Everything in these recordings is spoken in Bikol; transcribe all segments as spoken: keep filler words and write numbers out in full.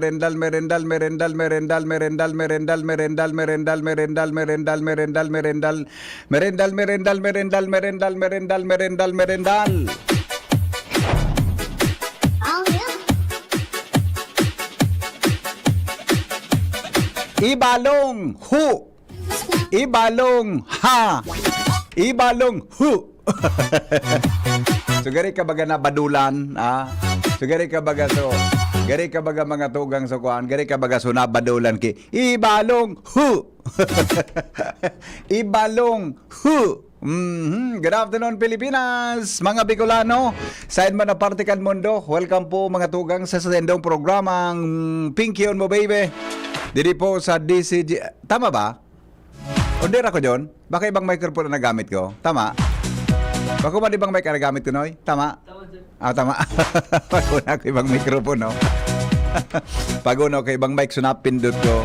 merendal, merendal, merendal, merendal, merendal, merendal, merendal, merendal, merendal, merendal, merendal, merendal, merendal, merendal, merendal, merendal, merendal, merendal, merendal. Ibalong hu. Ibalong ha. Ibalong hu. So, gari ka baga na badulan, ha? So, gari ka baga, so, gari ka baga mga tugang sa kuan, gari ka baga so nabadulan ki. Ibalong hu. Ibalong hu. Mhm. Good afternoon, Pilipinas, mga Bicolano. Saan man na parte kan mundo, welcome po, mga tugang, sa sendong programang Pinkion Mo, Baby. Diri po sa D C G. Tama ba? O, di ra ko, John? Baka ibang microphone ang nagamit ko. Tama? Bako man ibang mic ang nagamit ko, Noy? Tama? Tama, sir. Ah, tama. Bako na ako ibang microphone, no? Bako na ako ibang mic, so napindot ko.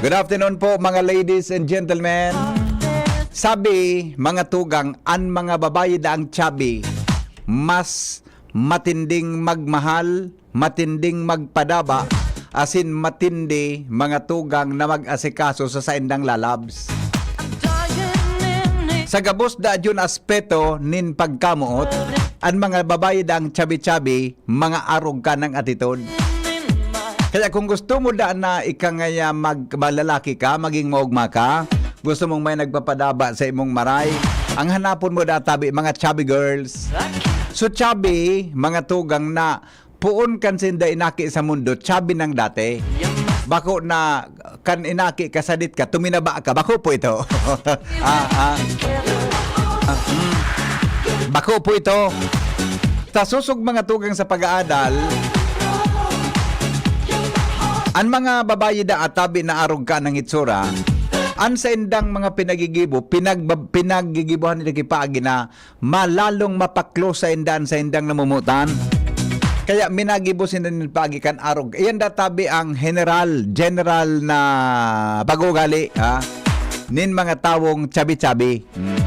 Good afternoon po, mga ladies and gentlemen. Sabi, mga tugang, an mga babayi daang chubby, mas matinding magmahal, matinding magpadaba, asin matindi mga tugang na mag-asikaso sa saindang lalabs. Sa gabos da jun aspeto nin pagkamoot, an mga babayi daang chubby-chubby, mga arog ka ng atitod. Kaya kung gusto mo da na ikangaya mag-, malalaki ka, maging maugma ka, gusto mong may nagpapadaba sa imong maray, ang hanapon mo da tabi, mga chubby girls. So, chubby, mga tugang na poon kan sinda inaki sa mundo, chubby nang dati. Bako na kan inaki ka, sadit ka, tuminaba ka, bako po ito. Ah, ah. Ah, mm. Bako po ito. Sa susog mga tugang sa pag-aadal, an mga babayi da atabi na arog ka ng itsura, an saindang mga pinagigibo, pinagba-, pinagigibohan nila kipaagi na malalong mapaklo sa indan sa indang namumutan. Kaya minagibo sinda nin paagi kan arog. Iyan da tabi ang general, general na pag-ugali, ha? Nin mga tawong chubby-chubby. Hmm.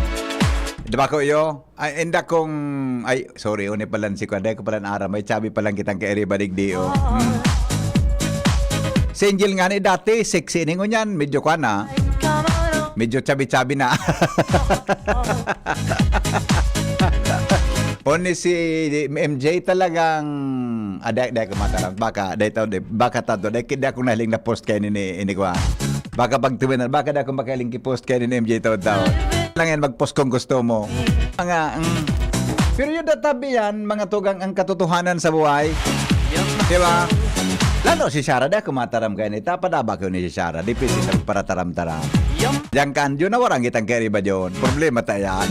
Di ba ko iyo? Ay, inda kong, ay, sorry, uni palan si Kwan. Dai ko palan aram. May chubby palan kitang kairiba digdi, oh. Hmm. Si Angel nga ni dati, sexy ni ngunyan. Medyo kwan na. Medyo chubby-chubby na. Oni si M J talagang, ah, dai, dai ko mataram. Baka, dai tao, dai, baka tato, dai, dai akong nahiling na post kayo ni, ni, ni Kwan. Baka pag tuminan, baka dai akong makahiling ki-post kayo ni M J taon-taon. Lang yan, mag-post kung gusto mo. Mga, mm. Pero yun, databi yan, mga tugang ang katotohanan sa buhay. Di ba? Lalo si Shara, dai ako mataram kayo ni, tapadaba ko ni si Shara, di pwede sa parataram-taram. Diyan ka, Anjo, na warang kitang kairiba, John. Problema ta yan.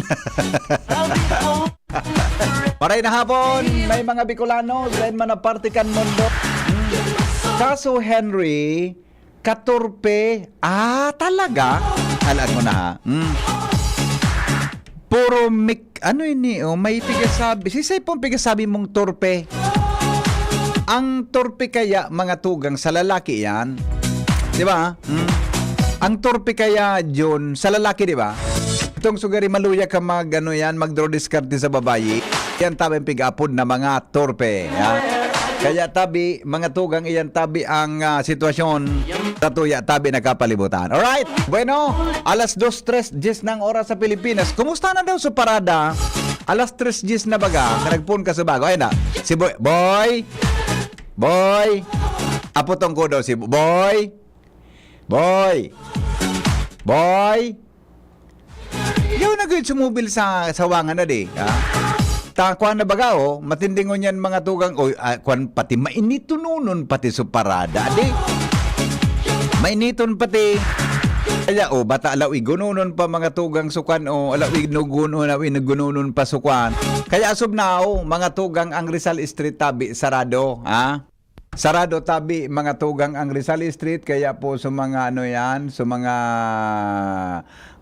Maray na hapon, may mga Bicolano, sa man na parte kan mundo. Hmm. Kaso, Henry, katorpe. Ah, talaga? Alam mo na, ha? Hmm. Puro mik-, ano ini, oh, may pigasabi. Si Saipong pigasabi mong torpe. Ang torpe kaya, mga tugang, sa lalaki yan. Di ba? Hmm? Ang torpe kaya, Jun, sa lalaki, di ba? Itong sugari maluya ka mag, ano yan, mag-draw diskarte sa babayi. Yan tabi ang pig-apod na mga torpe. Ha? Kaya tabi, mga tugang, iyan tabi ang, ah, sitwasyon sa tuya tabi na kapalibutan. Alright? Bueno, alas dos tres diyes na ang oras sa Pilipinas. Kumusta na daw sa parada? Alas tres diyes na baga. Karagpon ka sa bago. Ayun na. Si Boy. Boy! Boy! Apotong ko daw si Boy! Boy! Boy! Yaw na gud sumubil sa sawangan na di, ha? Ta, kuwan na baga, oh, matindingon yan mga tugang, oy, ah, kuwan, pati mainiton nonon, pati sa parada, di? Mainiton pati. Kaya, oh, bata, alaw, igununon pa mga tugang sukan, oh, alaw, inugunon, alaw, inugununon pa sukan. Kaya, as of now, mga tugang, ang Rizal Street tabi, sarado, ha? Sarado tabi, mga tugang, ang Rizal Street, kaya po sa mga, ano yan, sa mga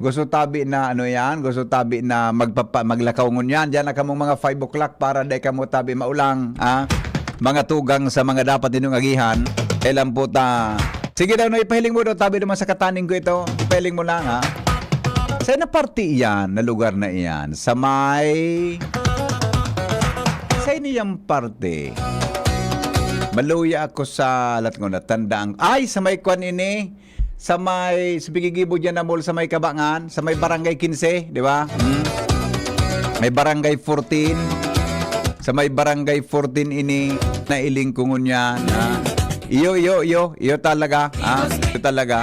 gusto tabi na, ano yan, gusto tabi na magpapa-, maglakaw ngunyan, dyan na kamong mga five o'clock para dai kamo tabi maulang, ha? Mga tugang sa mga dapat ninyong agihan, kailan po ta Sige daw, no, ipahiling mo daw, tabi naman sa kataning ko ito. Ipahiling mo lang, ha? Sa na parte iyan, na lugar na iyan? Sa may... Sa iniyang parte. Maluya ako sa, lat ko, natandaan. Ay, sa may kwan ini. Sa may, sa pigigibo dyan na mall, sa may Kabangan, sa may Barangay quince, di ba? Hmm? May Barangay fourteen. Sa may Barangay fourteen ini, nailing ko ngunyan, ha? Iyo, iyo, iyo, iyo talaga, ha? Iyo talaga.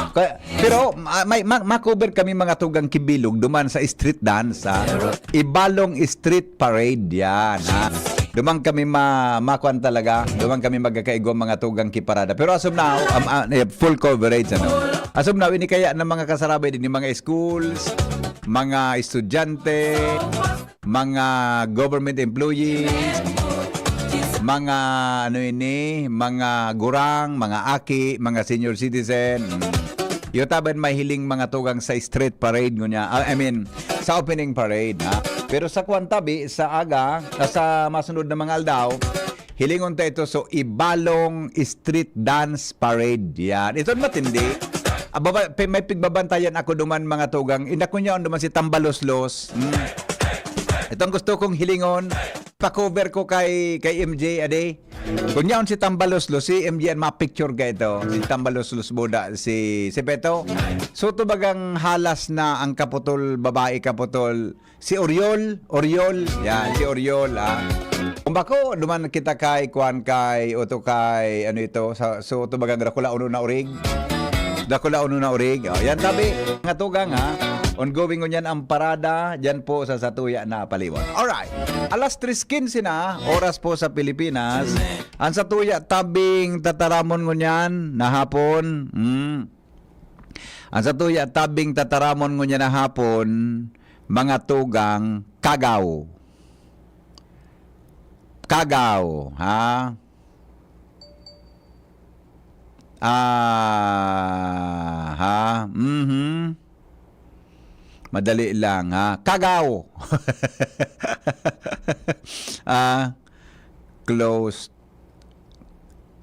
Kaya, pero, ah, may, ma-, ma-cover kami mga tugang kibilog duman sa street dance, ha? Ibalong Street Parade yan, ha? Duman kami ma-, makuan talaga, duman kami magkakaigwa mga tugang kiparada. Pero as of now, um, ah, eh, full coverage, ano? As of now, ini kaya ng mga kasarabay din, yung mga schools, mga estudyante, mga government employees, mga ano ini, mga gurang, mga aki, mga senior citizen. Mm. Iyo taban may hiling mga tugang sa street parade, ngunya, ah, I mean, sa opening parade, ha? Pero sa kwan tabi, sa aga, ah, sa masunod na mga aldaw, hilingon ta ito, so, Ibalong Street Dance Parade. Yan. Ito matindi. Ah, baba-, pe-, may pigbabantayan ako duman, mga tugang. Inda ko niya duman si Tambaloslos. Hmm. Ito ang gusto kong hilingon. Pa-cover ko kay, kay M J, ade. Kung yaon si Tambaloslos, si M J ang ma-picture ka ito. Si Tambaloslos Buda, si, si Beto. So, ito bagang halas na ang kaputol, babae kaputol. Si Oriol, Oriol. Yan, si Oriol, ah. Kung bako, duman kita kay, kuwan kay, o to kay, ano ito, sa, so, ito bagang Dracula uno na orig. Dakula uno na orig. Oh, yan tabi, mga tugang, ha. Ongoing ngunyan ang parada, dyan po sa Satuya na Paliwan. Alright. Alas tres quince na, oras po sa Pilipinas. Ang Satuya tabing tataramon ngunyan na hapon. Mm. Ang Satuya tabing tataramon ngunyan na hapon, mga tugang, kagaw. Kagaw, ha? Ah, ha? Mhm. Madali lang, ha? Kagaw. Ah, close.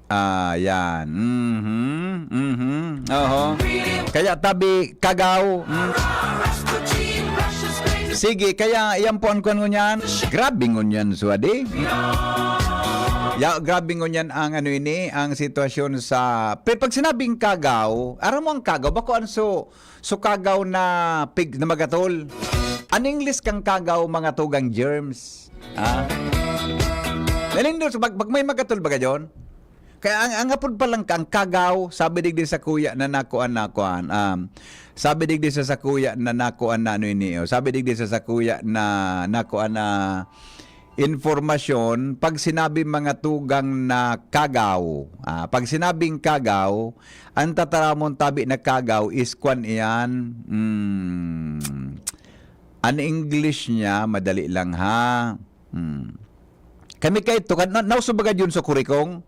Ah, yan. Mhm, mhm. Oho. Kaya tabi, kagaw. Mm. Sige, kaya yan po ang kwan ngunyan. Grabe ngunyan, Suwadi. Ya, grabe ngunyan ang ano ini, ang sitwasyon sa... Pero pag sinabing kagaw, aram mo ang kagaw, bako ang so, so kagaw na pig na magatol. Ang English kang kagaw, mga tugang germs. Ah. Nalindol, so pag, pag may magatol ba gayon? Kaya ang, ang apod pa lang ka, ang kagaw, sabi digdi sa kuya na nakuan, nakuan, um, sabi digdi sa, sa kuya na nakuan na ano ini, oh. Sabi digdi sa, sa kuya na nakuan na informasyon, pag sinabi mga tugang na kagaw, ah, pag sinabing kagaw, ang tataramon tabi na kagaw is kwan iyan, mm, an English niya, madali lang ha. Hmm. Kami kay to, kan-, na, nauso baga yun sa Kurikong?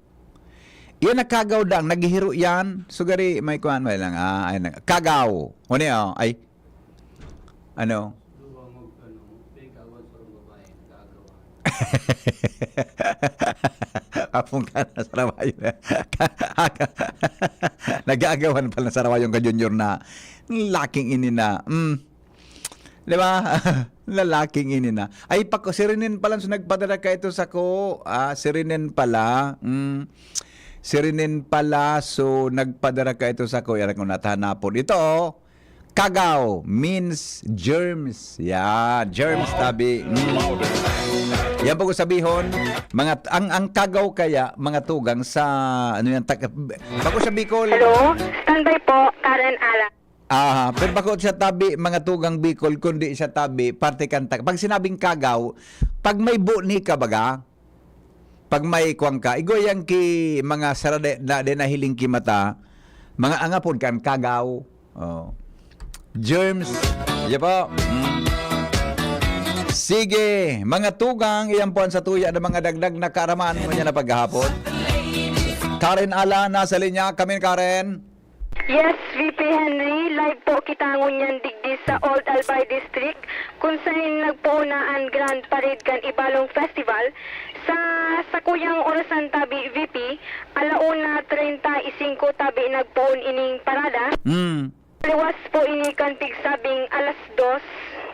Iyan nakagaw dang, naghihiro yan. So, gari, may kuwan, may lang, ah, ay, nag-, kagaw. O niya, oh, ay, ano? Apong ka na sa rawayon. Nag-aagawan pala sa rawayon ka, Junior, na laking ini na. Mm. Di ba? Lalaking ini na. Ay, pako, si Renen pala, so nagpadara ka ito sa ko. Ah, si Renen pala. Mm. Si Renen pala, so nagpadara ka ito sa ko. Yan ako natahanapon. Ito, oh. Kagaw means germs. Yeah, germs tabi. Mm. Yan po ko sabihon, mga, ang, ang kagaw kaya, mga tugang sa, ano yan, tag-, bako sa Bicol. Hello? Standby po, Karen Alan. Ah, pero bako siya tabi, mga tugang Bicol, kundi siya tabi, parte kan tag-, pag sinabing kagaw, pag may buni ka baga, pag may kwang ka, igo yan ki mga sarade na, de nahiling ki mata, mga angapon kan kagaw. Oh. Germs. Iya po. Mm. Sige, mga tugang, iyan po ang satuya na mga dagdag na kaaraman mo niya na paghahapon. Karen Ala, nasa linya. Kamin, Karen. Yes, V P Henry, live po kita ngunyan digdi sa Old Albay District, kung saan nagpoon na an Grand Parade kan Ibalong Festival. Sa sakuyang orasan tabi, V P, ala una treinta y cinco tabi nagpoon ining parada. Hmm. Liwas po ini kan pigsabing alas dos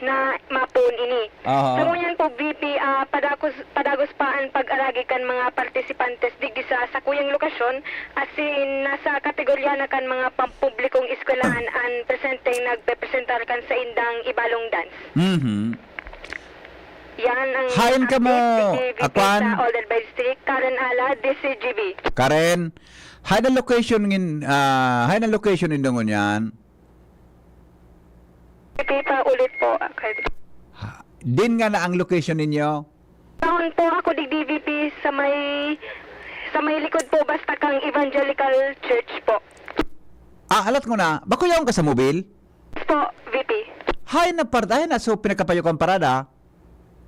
na mapoon ini. Aha. Sa ngunyan po, V P, ah, padagos, padagos pa an pag-aragi kan mga partisipantes digdi sa sakuyang lokasyon, asin nasa kategorya na kan mga pampublikong eskwelahan an presenteng nagpepresentar kan saindang Ibalong Dance. Mhm. Yan ang Hain ka mo, update, V P, akwan? Sa Old Albay District, Karen Ala, D C G B. Karen, hain ang location ngin, ah, hain ang location nindo ngunyan? Repeat pa ulit po. Okay. Ha, din nga na ang location ninyo? Taon po ako digdi, V P, sa may, sa may likod po basta kang Evangelical Church po. Ah, alat ko na. Bako yaon ka sa mobil? Yes po, V P. Hay na part, hay na, so pinakapayo kang parada.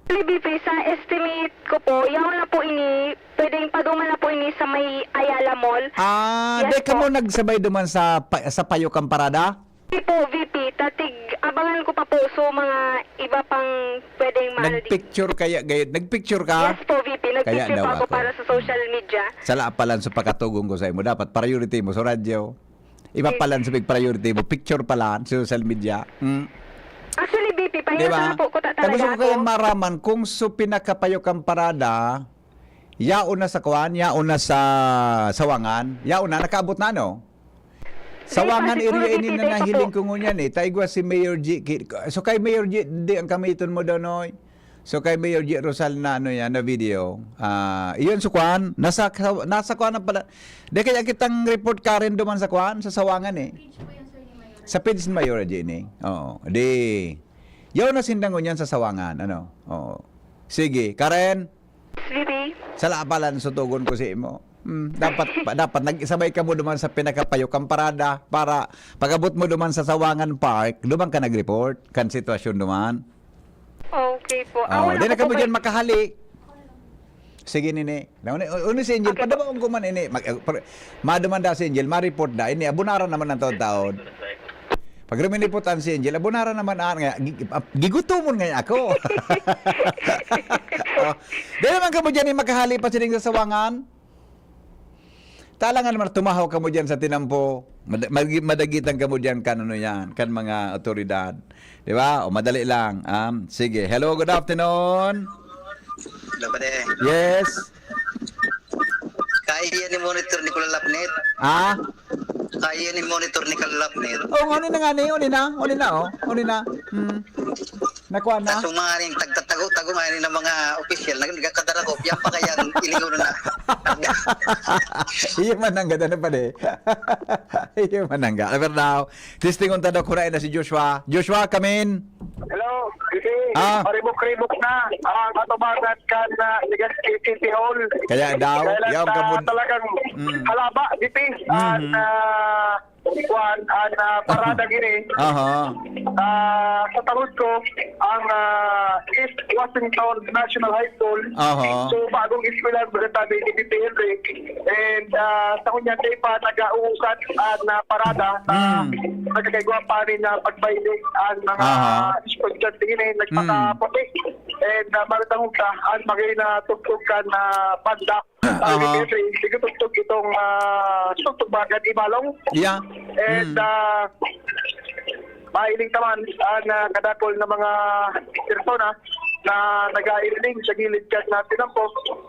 Actually, V P, sa estimate ko po, yaon na po ini, pwedeng paduman na po ini sa may Ayala Mall. Ah, Yes di ka po. mo nagsabay duman sa pa-, sa payo kang parada? Hindi po, V P. Tatig, abangan ko pa po. So, mga iba pang pwedeng maano din. Nagpicture kaya, gayud? Nagpicture ka? Yes po, V P. Kaya Nagpicture daw pa ako ako. para sa social media. Sala pa lang sa pakatugon ko sa imo. Dapat priority mo sa radyo. Iba pa lang sa big priority mo. Picture pa lang sa social media. Mm. Actually, V P, Di pahinga ba? na po ko ta- Tapos talaga ko kaya ako. maraman kung so pinakapayo kang parada, yaon na sa kuan, yaon na sa Sawangan, yaon na, nakaabot na, no? Sawangan area ini na nahiling ko ngunyan eh. Taigwa si Mayor G. Ki-, so kay Mayor G, di ang kamiton mo daw, Noy. So kay Mayor G Rosal na ano yan, na video. Ah, iyon so kuan, nasa, nasa kuan na pala. Di kaya kitang report, Karen, duman sa kuan, sa Sawangan eh. Sa page ni Mayor G ini. Oo. Di, yaon na sinda ngunyan sa Sawangan, ano? Oo. Sige, Karen. Sweetie. Sala pa lang sutugon ko sa imo. Hmm, dapat pa, dapat nagsabay ka mo duman sa pinakapayo kang parada para pag-abot mo duman sa Sawangan Park, duman ka nag-report kan sitwasyon duman. Okay po. Ako Oh, na di na po kamo kayo. Diyan makahali. Sige, nini. Na, uni, uni si Angel, Okay. Padabaon ko man ini. Mag, eh, par-, maduman da si Angel, ma-report da. Ini, abunaran naman ang taon-taon. Pag ruminipot ang si Angel, abunaran naman, ah, nga, gi-, ah, gigutomon nga ako. Oh, di naman kamo diyan, eh, makahali pa sining sa Sawangan. Talangan naman, tumahaw kamo diyan sa tinampo. Mad-, mag-, madagitan kamo diyan kan ano yan, kan mga otoridad. Di ba? O, madali lang. Um, sige. Hello, good afternoon. Hello, pare. Yes. Kaya ni monitor ni Kuya Lapnet. Ah? Kaya ni monitor ni Kuya Lapnet. Oh, ano na nga ni? Ano na? Ano na, oh? Ano na? Hmm. Nakuha na? Kaso nga rin, tagtatago-tago nga rin ng mga opisyal na nagkakadara ko. Yan pa kaya ilingon na. Iyo man ang ganda na pala eh. Iyo man ang ganda. Pero now, testing on tado, kunain na si Joshua. Joshua, come in. Hello, G P. Ah. Maribok-ribok na ang atubangan kan, ah, Legazpi City Hall. Kaya daw, Kaya lang, yaw, ah, kabud-, talagang Mm. halaba, G P. At, Mhm. ah, kuwan, ang, ah, parada gini. Aha. Ah, sa tahod ko, ang, ah, East Washington National High School. Aha. So, bagong eskwela, maganda din, G P Henry. And, ah, sa kunya, di pa nag-uusad ang, ah, parada na Mm. nagkakaigwa pa rin na pagbaylog ang mga Aha. estudyante ini, Mm. nagpakaputi. And, ah, maratang ka, ang mga natugtog kan, ah, banda. Aha. Ang G P Henry, sige, tugtog itong, ah, tugtog ba, kan Ibalong? Yeah. And, Mm. ah, mahiling ka man, ah, na kadakol na mga persona na nag-airiling sa gilid kan na tinampo.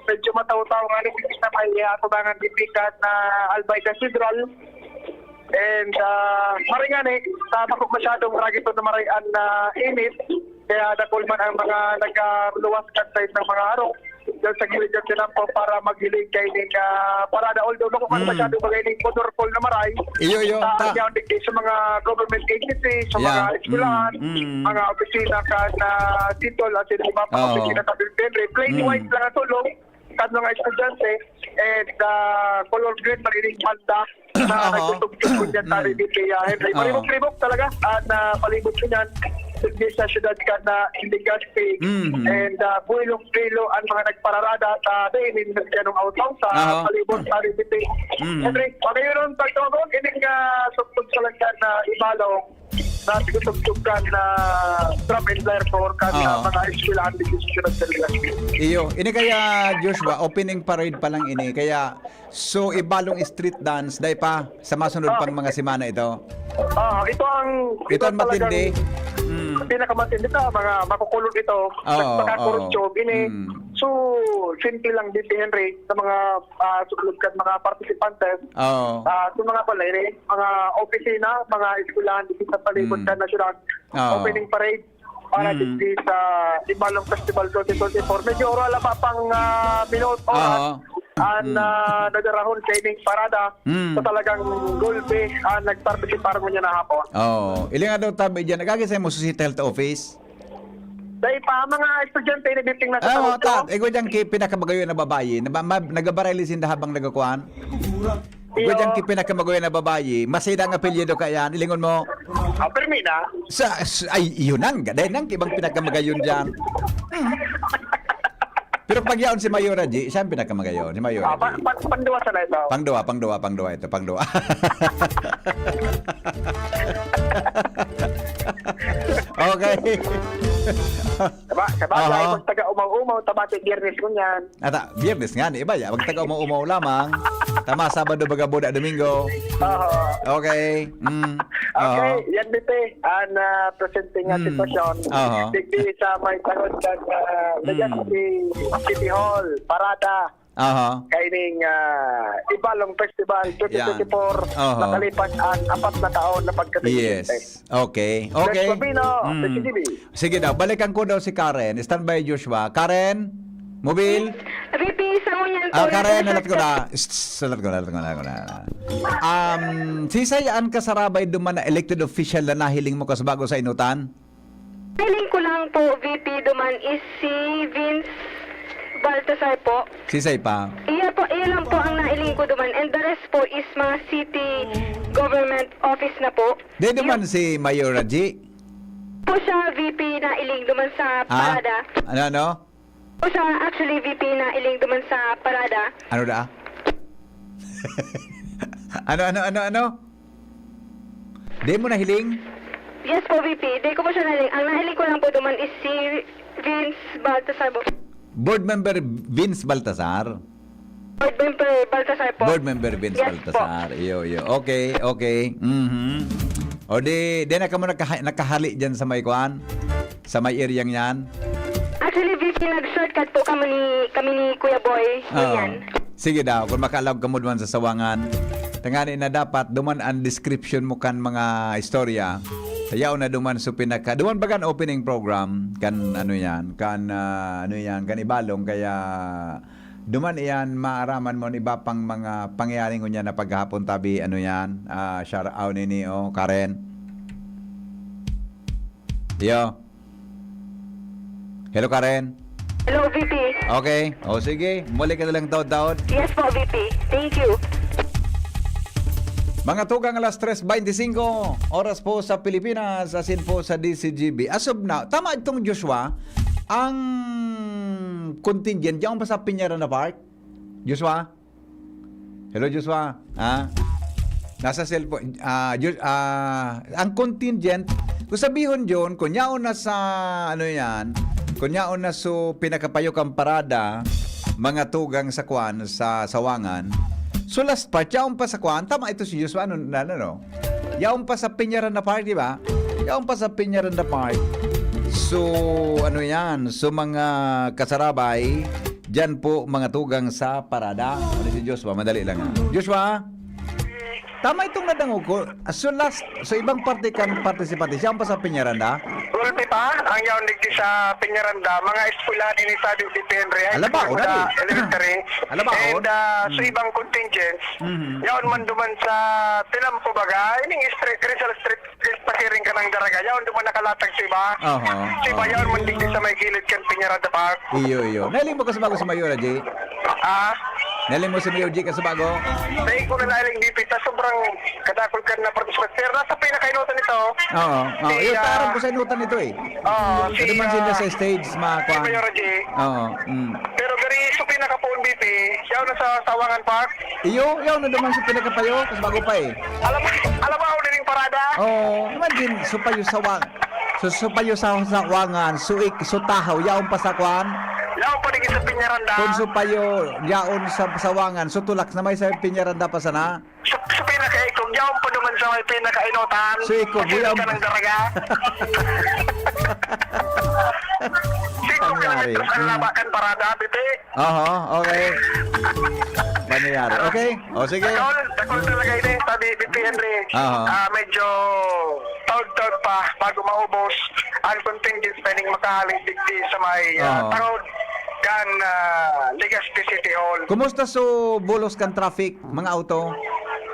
Medyo mataw-taw nga rin sa may, ah, atubangan dipikat na Albay Cathedral. And, ah, maring nga ni, sa bako masyadong ragito na maray an, ah, init, kaya dakol man ang mga nagkaluwas kan side ng mga harong. Diyan sa gilid ng tinampo para maghiling kay ning, ah, parada. Although bako man Mm. masyado bagay ning motor pool na maray. Iyo, iyo. Sa Ta- kanya, sa mga government agency, sa Yeah. mga eskwelahan, Mm, mm. mga opisina kan, ah, City Hall, at sa mga Oo. opisina sa City Hall. Plain Mm. white lang ang tulong. kan mga estudyante, and, ah, color green man ining banda na Aha. nagtutugtog ko dyan sa Mm. Ribit kay, ah, Henry. Oo. Palibot-libot talaga ang, ah, palibot ko niyan. Digdi sa siyudad kan Legazpi. Mhm. And, ah, buwelong-buwelo ang mga nagpararada sa diin nin Marcianong Awtaw sa Aha. palibot sa Ribit. Mhm. Henry, pagayon ang pagtawag, ining, ah, tugtog sa langkan na Ibalong na tigutugtog kan na drum and lyre for kan Oo. na mga eskwelahan dito sa siyudad sa Legazpi. Iyo, ini kaya, Joshua, opening parade pa lang ini. Kaya, so, Ibalong street dance, dai pa, sa masunod Oo. pang mga semana ito. Oo, ito ang, Ito ito ang talagang matindi. Mm. pinakamatindi ito, mga makukulot ito, Oo, nagpakakurutso, oo. ini. Mm. So, simple lang din, Henry, sa mga, ah, sulod kan mga partisipantes. Oo. Ah, sa mga balay, mga opisina, mga eskwelahan dito sa palibot Mm. kan nasyonal. Oo. Opening parade para Mm. digdi sa Ibalong Festival twenty twenty-four. Medyo oras lang pa pang, ah, minuto, Oo. oras. An, Mm. ah, nadarahon sa ining parada Mm. sa talagang gulpi, ah, nagpartisipar mo niya na hapon. Oo. Ilinga daw tabi dyan. Nagkakisay mo sa City Health Office? Dahil pa, mga estudyante, nagtitingnan sa Ah, oo, taon, ta-, igwa dyan ki pinakamagayon na babayi. Na, ma-, nagabarili sinda habang nagakuan. Igwa dyan Iyo. ki pinakamagayon na babayi. Masida ang apelyido ka yan. Ilingon mo. Ah, Fermina. Sa, s-, ay, iyon ang, dahil nang ibang pinakamagayon dyan. Mm. Pero pag yaon si Mayora G, siya ang pinakamagayon. Si Mayora Ah, pa-, G. pa-, panduwa sana ito. Pangduwa, pangduwa, pangduwa ito, pangduwa. Okay. Saba-, sabagay, Aha. pag taga-umaw-umaw, tabati, Biyernes ko niyan. Ata, Biyernes nga ni iba, ya. Pag taga-umaw-umaw lamang, tama, Sabado, baga, buda, Domingo. Aha. Okay. Mm. Okay, Aha. yan, Bibi. Ang, ah, presente nga Mm. sitwasyon. Aha. Digdi sa may tangod kan, ah, Mm. Legazpi City Hall, parada. Aha. Kaining, ah, Ibalong Festival twenty twenty-four, Yan. Aha. nakalipas ang apat na taon na pagkatigilente. Yes. Okay. Brett Okay. Sabino, Mm. P C T V. Sige daw, balikan ko daw si Karen. Standby, Joshua. Karen? Mobil? Ripi, sa ngunyan Ah, po, Karen, Ripi, nalat ko sa na. Shh, shh, nalat ko, nalat ko, nalat ko na. Um, sisay an kasarabay duman na elected official na nahiling mo kas bago sa inutan? Hiling ko lang po, V P, duman is si Vince Baltasar po. Sisay pa? Iya po, iya lang po ang nailing ko duman. And the rest po is mga city government office na po. Di duman Yung si Mayor Raji? Po siya, V P, nailing duman sa Ah? parada. Ano, ano? Po siya, actually, V P, nailing duman sa parada. Ano da? Ano, ano, ano, ano? Di mo nahiling? Yes po, V P. Di ko po siya nahiling. Ang nahiling ko lang po duman is si Vince Baltasar po. Board member Vince Baltasar? Board member Baltasar po. Board member Vince Yes po. Baltasar. Iyo, iyo. Okay, okay. Mhm. O di, di na kamo nakaha-, nakahali dyan sa may kuan? Sa may area yan? Actually, V P, nag-shortcut po kami ni, kami ni Kuya Boy. Oo. Yan. Sige daw, kung makalaog kamo duman sa Sawangan. Tangani na dapat, duman ang description mo kan mga istorya. Sayaw na duman so pinaka, duman bagan opening program, kan ano yan, kan, ah, ano yan, kan Ibalong, kaya duman iyan, maaraman mo an iba pang mga pangyayari ngunyan na paghahapon tabi, ano yan, ah, shout out nini, oh, Karen. Yo. Hello, Karen. Hello, V P. Okay. O, sige. Muli ka na lang, taod-taod. Yes po, V P. Thank you. Mga tugang, alas tres beintisinko, oras po sa Pilipinas, asin po sa D C G B. As of now, tama itong Joshua, ang contingent, yaon pa sa Peñaranda Park? Joshua? Hello, Joshua. Ha? Nasa cellphone, ah, Josh-, ah, ang contingent, kung sabihon, John, kung yaon na sa, ano yan, kung yaon na so pinakapayok ang parada, mga tugang sa kwan, sa Sawangan, so last part, yaon pa sa kwan, tama ito si Joshua, ano, na, ano, no? Yaon pa sa Peñaranda Park, di ba? Yaon pa sa Peñaranda Park. So, ano yan? So, mga kasarabay, diyan po, mga tugang sa parada. Ano si Joshua? Madali lang, ha? Joshua? Tama itong nadangog ko. So, last, so, ibang parte kan participante. Siya ang pa sa Peñaranda? Gulpi pa, ang yaon digdi sa Peñaranda, mga eskwelahan ini sa Dipende, high Alaba, school, orali. Elementary. Alaba, And, on. ah, sa Mm. ibang contingents, Mhm. yaon man duman sa Tilampo baga, ining Street, Rizal Street, pasiring ka ng Daraga, yaon duman nakalatag sa iba. Aha, Sa iba, aha. yaon man digdi sa may gilid kan Peñaranda Park. Iyo, iyo. Nailing mo ka sa bago sa Mayor, Aji? Ah? Nahiling mo si Mayor G Kasabago? Dai ko na nahiling, B P, ta sobrang kadakol kan na participant. Pero nasa pinakainotan ito. Oo, oo. Si, Yun, ah, aram ko sa inutan nito eh. Oo, si, Sa duman sila ah, sa stage, mga si kwan. Mayor G. Oo, mm. Pero gari, sa pinakapoon, B P, yaw na sa Sawangan Park. Iyo, yaw na duman sa pinakapayo, Kasabago pa eh. Alam mo, alam mo, ako na yung parada. Oo, imagine, supayo sa wang. So, supayo sa Sawangan, suik, sutahaw, yaon pa sa kwan? Yaon pa digdi sa Peñaranda. Kung supayo, yaon sa Sawangan, sutulak na may sa Peñaranda pa sana? Sa, sa pinakaikog, yaon pa naman sa may pinakainotan. Sa ikog, Kasi yaon. Ka ng daraga. Siguro Pangyari. Ang Mm. labakan parada, bibi. Oho, okay. Pangyari. Okay? O, sige. Dakol, dakol talaga ini, sabi ni P Henry. Aha. Ah, medyo taod-taod pa bago maubos ang contingent na ning makahaling digdi sa may, ah, Aha. tangod kan, ah, Legazpi City Hall. Kumusta so bulos kan traffic, mga auto?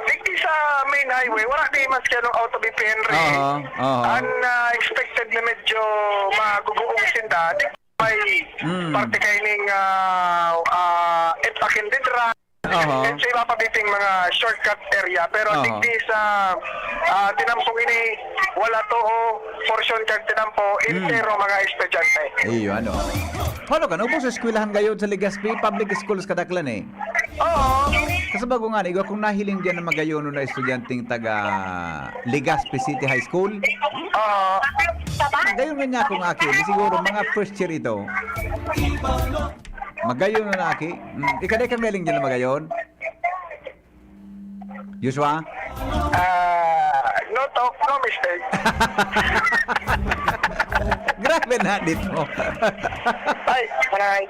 Digdi sa main highway, wala di mas kaya ng auto, B P Henry. Aha, aha. Ang, ah, expected na medyo maguguong sinda, di may Mm. parte kaining, ah, ah, Epaquindidra. Aha. Yan sa iba pa biting mga shortcut area, pero Aha. digdi sa, ah, tinampong ini, wala to o porsyon kag tinampo, Mm. entero mga estudyante. Iyo, ano? Paano ka? Ubos sa eskwelahan gayon sa Legazpi? Public schools kadaklan eh. Oo. Kasabago nga, igwa kong nahiling diyan na magayon na estudyanteng taga Legazpi City High School. Oo. Gayon nga niya akong aki, di siguro mga first year ito. Magayon na aki. Mm, ika di kang meling dyan na magayon? Joshua? Ah, no talk, no mistake. Grabe na dito. Ay, ay.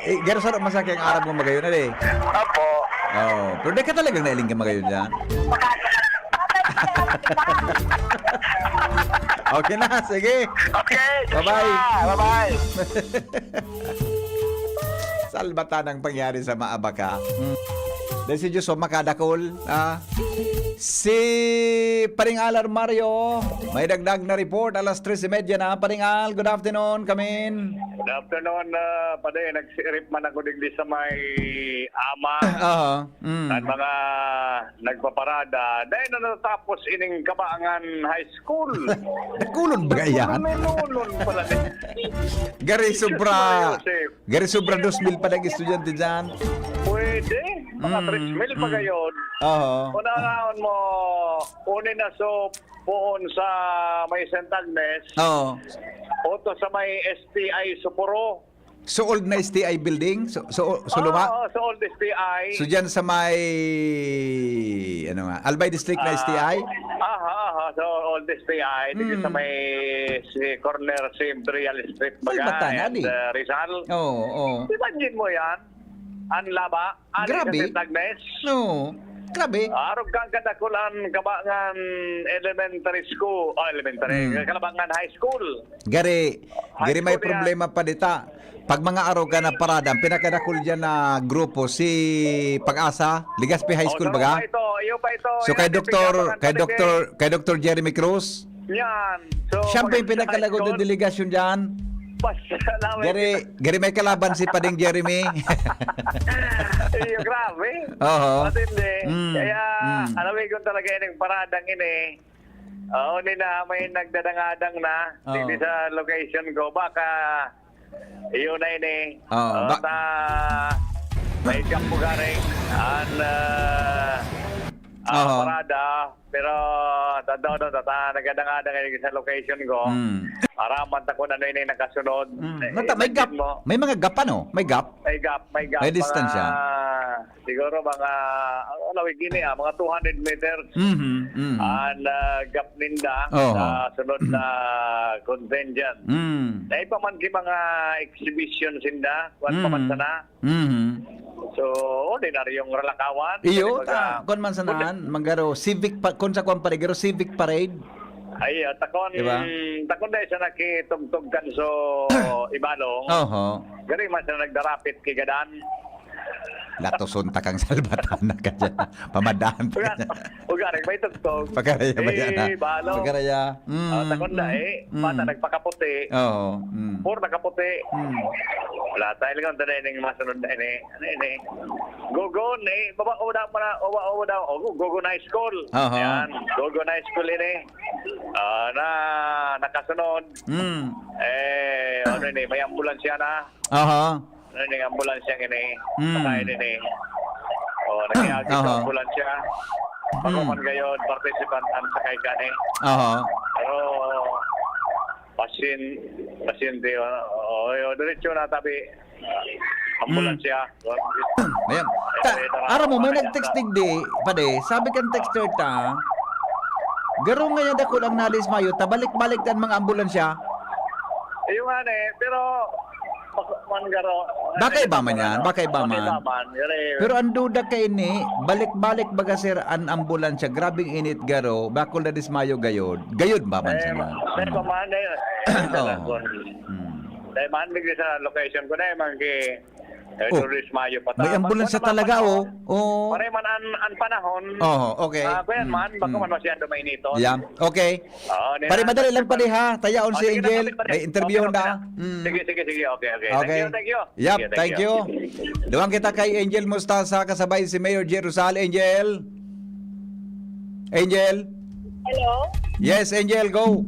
Eh, garo sa masakit ang Arab mo magayon na eh. Apo. Oh, pero di ka talagang nailing ka magayon dyan. Okay na, sige. Okay, Bye-bye. Joshua, bye-bye. Salbatan ang pangyari sa Maabaka. Hmm. Dahil si Diyos, oh, makadakol, ah. Si Paring Al Armario, may dagdag na report, alas tres y media na. Paring Al, good afternoon, kamin. Good afternoon, ah, Pade. Nagsirip man ako digdi sa may ama. Aha, mm. Ang mga nagpaparada. Dahil na natapos ining Kabangan High School. Dakulon ba yan? Dakulon pala din. Gari, Jesus sobra. Maria Joseph. Gari sobra dos mil pa nag-estudyante dyan. Pwede. Mga Mm, tres mil pa mm. gayon. Oo. Kung nanaon mo, kunin na so, poon sa may Saint Agnes, Oo. o to sa may S T I Socorro. So old na S T I building? So, so, so luma? Oo, so old S T I. So dyan sa may, ano nga, Albay District na Ah, S T I? aha, aha, so old S T I. Dito sa Mm. may si corner, si Imperial Street, Ay, baga, bata na, and, di. uh, Rizal. Oo, oo. Imagine mo yan. Ang laba, ali Grabe. sa Saint Agnes. No. Grabe. Arog kang kadakulan, Kabangan Elementary School. Oh, elementary. Mm. Kabangan High School. Gari, High gari may school yan. Problema pa dita. Pag mga arog ka na parada, ang pinakadakul dyan na grupo, si Pag-asa, Legazpi High Oh, School so, baga? pa ito, iyo pa ito, So, yan, kay yung Doktor, pagkabangan kay talaga Doktor, eh. kay Doktor Jeremy Cruz? Yan. So, Siya ba yung maganda pinakalagot na eleksyon. Delegasyon dyan? Basta naman Gari, kita. Gari may kalaban si Pading Jeremy. Iyo, grabe. Oo. Matindi. Mm, Kaya, mm. alam mo, kung talaga yung paradang ini, oo, ni na may nagdadangadang na, Oo. digdi sa location ko, baka, iyo na ini. Oo, Oo, ba- ta-, may kampo garing, an, ah, ah, Oo. parada, Pero, tanda ko, no, tata, nagkadang-adang kayo sa location ko. Hmm. Para man ta kung ano yun yung nakasunod. Hmm. Eh, Nata-, may imagine gap. mo. May mga gap, ano? May gap? May gap, may gap. May distansya. Mga, siguro mga, ang lawig ini, ah, mga two hundred meters. Mhm, mhm. Ang, ah, gap ninda Oh. sa sunod na contingent. Hmm. Na iba man ki mga exhibition sinda, kuwan pa man Hmm. sana. Mhm. So, ordinaryong ralakawan. Iyo, Kasi baga, ta, kun man sanahan, magaro civic pa, kun sa kwan pa rin, garo civic parade. Ay, ah, takon, Diba? takon dahil sa nakitugtog kan so Ibalong. Oho. Gari man sa nagdarapit kay Gadan. Latoson ta kang salbatan na ka dyan. Pamadaan ta ka dyan. Uga, may tugtog. Pagkaraya ba yan, ha? Eh, balo. Pagkaraya. Mm, Ah, takon na, mm, eh. mm. Bata nagpakaputi. Oo, mm. Puro nakaputi. Mm. Wala tayo lang, dali ning masunod na ini. Ano ini? Gogon, eh. Baba, o, daw, para, o, o, daw. O, Gogon High School. Aha. Yan. Gogon High School ini. Ah, na, nakasunod. Mm. Eh, ano ini? May ambulansya na. Aha. Ano ini? Ambulansya ini. Mm. Patay ini. O, naging Aha. sa ambulansya. Mm. Pagkuman kayo, participant ang sakay ka ni. Aha. Pero, pasyente, pasyente, o, o, o, diretso na tabi. Ambulansya. Ayan. Ta, Eh, tara, ara mo, may tara, nag-text tara. digdi, pade. Sabi kan texter ta, garo ngayon dakul ang nadismayo, ta balik-balik ang mga ambulansya. Ayun nga, eh. Pero, bak-, man garo. Baka iba man yan, baka iba Baka man. iba man. Garo, eh. Pero ang duda ka ini, balik-balik baga, sir, ang ambulansya, grabing init garo, bakul na dismayo gayod. Gayod ba man Eh, sana? ma-, may Mm. pamahan na yun. Oo. Talagon. Mm. Dahil mahandig sa location ko na, eh, mga ki-, eh, Oh, tourist mayo pa may ta-, ambulansya bako naman talaga, panahon. oh. Oh. Pare man an, an panahon. Oh, okay. Ah, kuyan Mm, man, bako mm. man masyado mainiton. Yeah. Okay. Oo, Pare, nila-, madali lang, pare, ha? Tayaon Oh, si sige na, Angel. pare, pare. May interview Okay, okay na. na. Mm. Sige, sige, sige. Okay, okay. Thank Okay. you, thank you. Yep, Sige, thank thank you. you. Duwang kita kay Angel Mustasa, kasabay si Mayor Jerusal. Angel? Angel? Hello? Yes, Angel, go.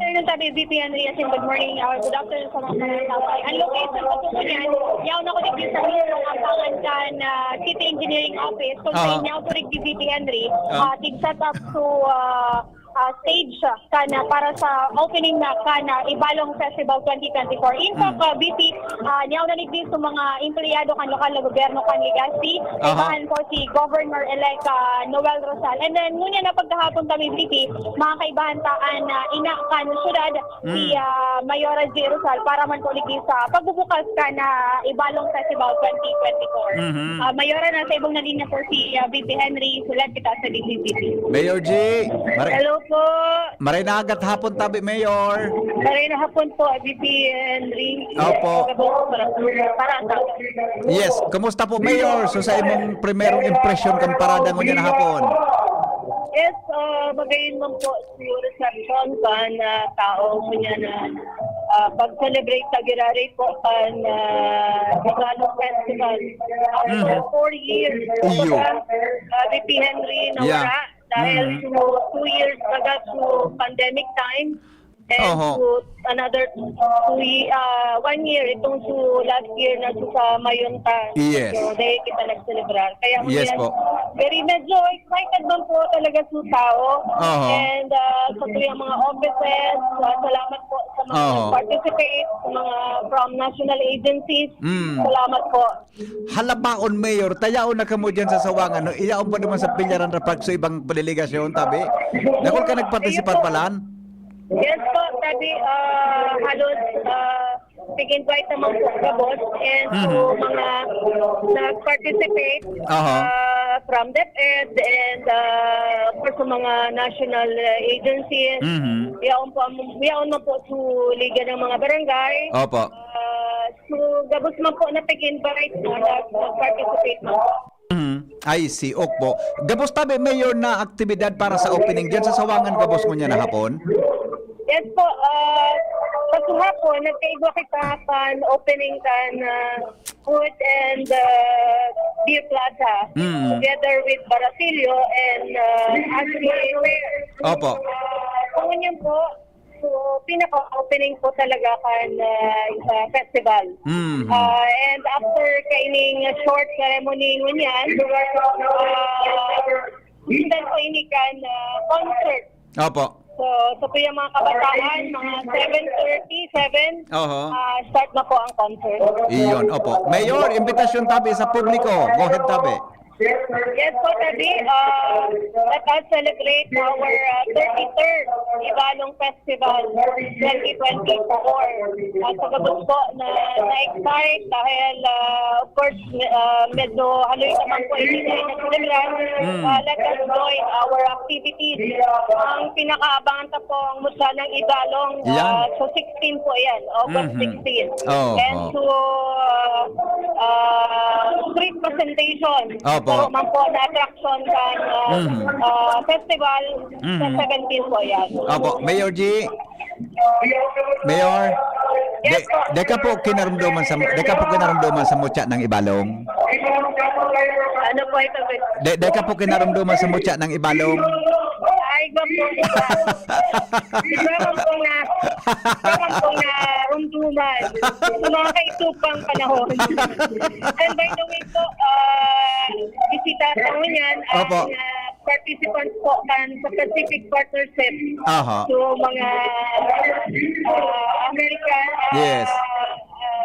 Afternoon, tabi, V P Henry, as in, good morning, or good afternoon sa mga mananatawag. Ang location ko po niyan, yaon ako digdi sa mismong Ampangan kan, ah, City Engineering Office. Kung Aha. sa inyo ako digdi, V P Henry, Ah. ah, tig-set up to, ah, ah, stage, ah, kan, ah, para sa opening na kan, ah, Ibalong Festival twenty twenty-four. In fact, Mm. ah, V P, ah, niyaw na digdi sa mga empleyado kan lokal na gobyerno kan Legazpi, Aha. kaibahan po si Governor-elect, ah, Noel Rosal. And then, ngunyan na pagkahapon kami, V P, mga kaibahan ta an, ah, ina kan syudad, si, Mm. ah, Mayora J. Rosal, para man po digdi sa pagbubukas kan, ah, Ibalong Festival twenty twenty-four. Mhm. Ah, Mayora, nasa ibong na linya po si, ah, V P Henry. Sulat kita sa D Z T V. Mayor G, mare-, Hello po. Maray na agat hapon tabi, Mayor. Maray na hapon po, V P Henry. Opo. Para, para sa Yes, kumusta po, Mayor? So, sa imong primerong impresyon kan parada ngunyan na hapon? Yes, ah, magayon man po. Yung reception kan, ah, tao, ngunyan na, ah, pag-celebrate ta giraray po kan, ah, Tagalog Festival. After Mhm. four years, Iyo. kumbaga, ah, V P Henry, Yeah. nawara dahil Mhm. to two years baga to pandemic time. And Oho. to another two ye-, ah, one year, itong to last year na to sa Mayunta. Yes. So, dahil kita nagselebrar. Kaya Yes ngunyan, po. very medyo excited man po talaga sa tao. Oho. And, ah, sa tuyang mga offices, ah, salamat po sa mga Oho. nag-participate, sa mga from national agencies. Mm. Salamat po. Halabaon, Mayor, tayaon na kamo diyan sa Sawangan, no? Iyaon pa naman sa Pilaran Park sa ibang delegasyon, tabi. Dakul ka nagpartisipar Ayun po. palan? Yes po, tabi, ah, halos, ah, nag-invite naman po gabos and Mhm. so mga nag-participate, Aha. ah, from DepEd and, ah, of course, sa mga national, ah, agencies. Mhm. Yaon po, yaon na po sa Liga ng mga Barangay. Opo. Ah, so, gabos man po na pag-invite na nag-, nag-participate man po. Mhm. I see. Opo. Gabos tabi, Mayor, na aktibidad para sa opening diyan sa Sawangan gabos ngunyan na hapon? Yes po. Ah, sa hapon, nagkaigwa kita kan opening kan, ah, food and, ah, beer plaza Mm. together with Baratillo and, ah, Ashley Fair. Opo. Ah, so, ngunyan po, So, pinaka-opening po talaga kan, ah, sa festival. Mhm. Ah, and after kaining short ceremony ngunyan, ah, sundan po ini kan, ah, concert. Opo. So, sa tuyang mga kabataan, mga seven thirty, seven, Oho. ah, start na po ang concert. Iyon, opo. Mayor, imbitasyon tabi sa publiko. Go ahead, tabi. Yes po, Tadi. Uh, let us celebrate our uh, thirty-third Viva Balong Festival twenty twenty-four. At sa gabos po na na-excite dahil, ah, of course, me- ah, medyo haloy naman po, hindi na nagselebrar. Mm. Ah, let us join our activities. Ang pinakaabangan ta po ang mutya ng Ibalong, Yan. ah, so sixteen po yan, August Mhm. sixteen. Oh, And oh. so, ah, ah, street presentation. Opo. Ito man po na attraction kan, ah, Mhm. ah, festival sa Mhm. seventeen po yan. Opo, Mayor G. Mayor, Yes de, po. de ka po kinarumduman sa de ka po kinarumduman sa mutya ng Ibalong. Ano po ito, Miss? De, de ka po kinarumduman sa mutya ng Ibalong. Ay, iba po, iba. Iba po na, iba po na rumduman. Sa mga kaisupang panahon. And by the way po, ah, bisita sa ngunyan, ang, Opo. ah, participants po kan sa Pacific Partnership. Aha. So, mga, ah, American, ah, Yes. ah,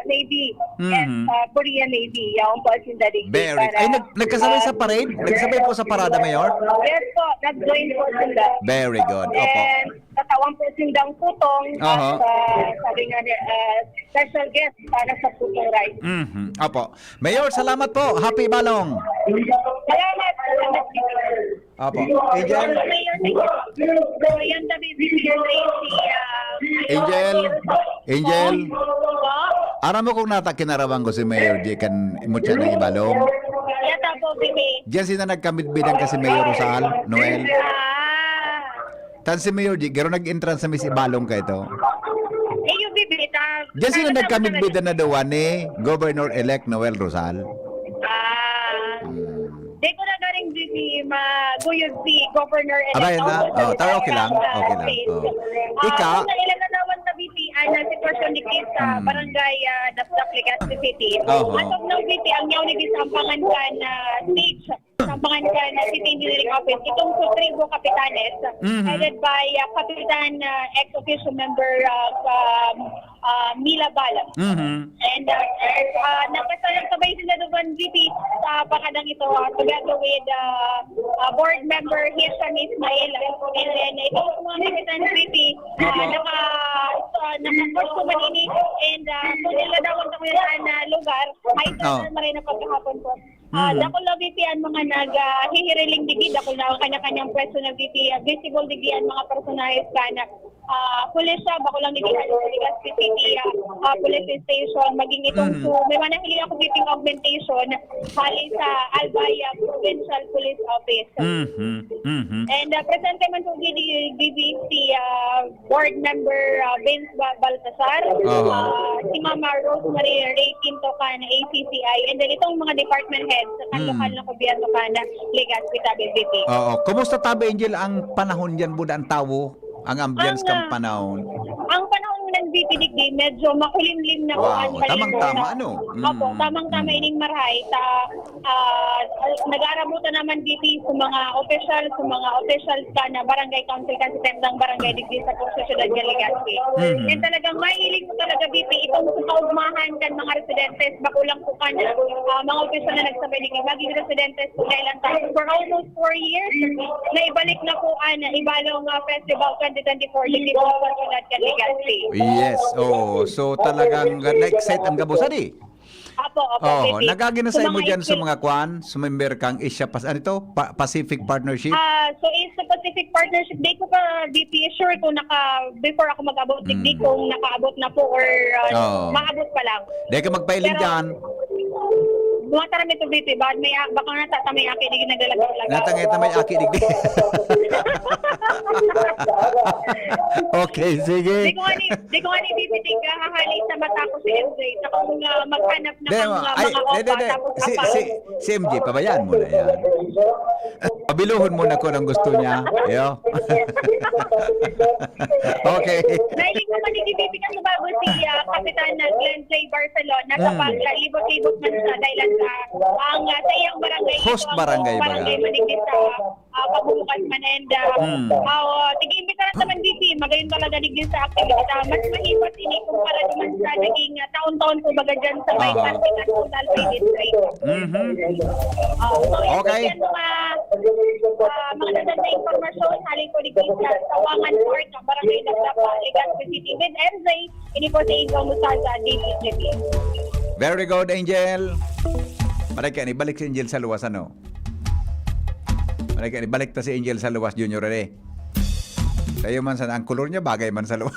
Navy and, Mhm. ah, Korean Navy. Yaon po ang sinda digdi Very. para, Ay, nag, nagkasabay ah, sa parade? Nagsabay po sa parada, Mayor? Yes po, nag-join po sila. Very good. Opo. And katawan po sindang putong Aha. at, ah, sabi nga ni, ah, special guest para sa putong ride. Mhm. Opo. Mayor, salamat po. Happy Balong. Salamat. Salamat, Mayor. Opo. Angel? Mayor, thank you. Mayor, tabi, si, ah, Angel? Angel? Po? Aram mo kung nata kinarawan ko si Mayor G kan mutya ng Ibalong? Yata po, Bibi. Diyan sila nagkamidbidan kasi Mayor Rosal, Noel. Ah. Tan si Mayor G, garo nag-entrance sa Miss Ibalong ka ito. Eh, yung Bibi, ta- Diyan sila ta- ta- nagkamidbidan na daw ni Governor-elect Noel Rosal. Ah. Hmm. Di ko na garing, Bibi, maguyod si Governor-elect Abay na. Rosal. Oh, tara, okay lang. Ah, Okay lang. si Oh. Ah, Ika? Una, ilan na naman na, Bibi, ang sitwasyon digdi sa Hmm. barangay, ah, Dapdap, Legazpi City. Oho. As of now, Bibi, ang yaw ni Bibi sa Ampangan kan, ah, stage. Sa Ampangan kan, ah, City Engineering Office. Itong sa Trigo Capitanes, Mhm. headed by, ah, Kapitan, ah, ex officio member, ah, um, ah, Mila Bala. Mhm. And, ah, ah, nagkasabay sila doon, Bibi, sa pakadang ito, ah, together with, ah, ah, board member Hisham Ismail. And then, ito po mga kapitan, Bibi, ah, Opo. naka, ah, naka-post po man ini. And, ah, so nila daw ang kakuyahan na lugar. Ay, Oh. sa Marina pagkahapon po. Ah, Mm. dakul na, Bibi, ang mga nag, ah, hihiriling digdi, dakul na ang kanya-kanyang pwesto na, Bibi. Ah, visible digdi ang mga personahes kan, ah, pulisya, bako lang digdi sa Legazpi City, ah, ah, police station, maging itong Mm. so, may mga nahiling ako, Bibi, augmentation hali sa Albay, ah, Provincial Police Office. Mhm, mhm. And, ah, presente man po digdi, Bibi, si, ah, Board Member, ah, Vince Ba-, Baltasar, Aha. ah, si Mama Rosemary Ray Quinto kan A C C I, and then itong mga department heads sa Mm. lokal na gobyerno kan Legazpi, tabi, Bibi. Oo. Kumusta, tabi, Angel, ang panahon diyan, buda ang tawo, ang ambience Ang, kan ah, panahon? ang panahon ng Bibi digdi, medyo makulimlim na Wow, po ang tamang-tama, kalingkod. ano? Opo, Mm, tamang-tama mm. ining marahay. Ta, ah, nag-aarabutan naman digdi sa mga opisyal, sa mga officials kan barangay council kan setenta barangay digdi sa Purso Siyudad kan Legazpi. Mhm. And talagang mahiling mo talaga, Bibi, itong sa kaugmahan kan mga residentes, bako lang po kan, ah, mga opisyal na nagsabay digdi, maging residentes po kailan tayo. For almost four years, naibalik na po ang Ibalong, ah, Festival twenty twenty-four digdi po sa siyudad kan Legazpi. Yes, oo. So, talagang na-excite ang gabos, adi? Apo, apo, Oo, Bibi. Nagagi na Sa sa imo mga diyan sa experience mga kwan, sa member kang Asia Pas-, ano ito? Pa-, Pacific Partnership? Ah, so, is sa Pacific Partnership, di ko pa, Bibi, sure kung naka, before ako mag-abot, di, di Mm. kung nakaabot na po or, ah, Oo. maabot pa lang. Di ka magpailing Pero, dyan. Mga taram ito, Bibi, baka may, baka nga tata may aki, di naglalag-lalag. Natangay ta may aki, digdi. Okay, sige. Di ko nga ni, di ko nga ni, Bibi, di ka hahali sa mata ko si M J. Sa kung, ah, maghanap na Di, kang, ah, ay, mga di, di, opa, di. tapos Si, apa. si, si M J, pabayaan mo na yan. Pabiluhon mo na kung anong gusto niya. Yo. Okay. Nahiling ko man ni Bibi, kasi bago si, ah, Kapitan na Glenn Clay Barcelona sa Mm. paglibot-libot man sa dahilan sa, ang, ah, sa iyang barangay, Host ito ang barangay, barangay baga. Manigit sa, ah, pagbubukas man and, ah, Mm. ah, tig-imbitaran naman, Bibi, magayon talaga digdi sa aktibidad. Ah, mas mahirap ini kumpara naman sa naging, ah, taon-taon po baga dyan sa may Aha. Parque Nacional District. Mhm. Ah, so, yan Okay. po yan, mga Ah, mga dadan na impormasyon, hali po digdi sa Sawangan Park, ang Barangay Daglapa, Legazpi City. With M J, ini po si Angel Musaza, D J T V. Very good, Angel. Maray kaya ni balik si Angel sa luwas, ano? Maray kaya ni balik ta si Angel sa luwas, Junior, eh. Sa'yo man sana, ang kolor niya, bagay man sa luwas.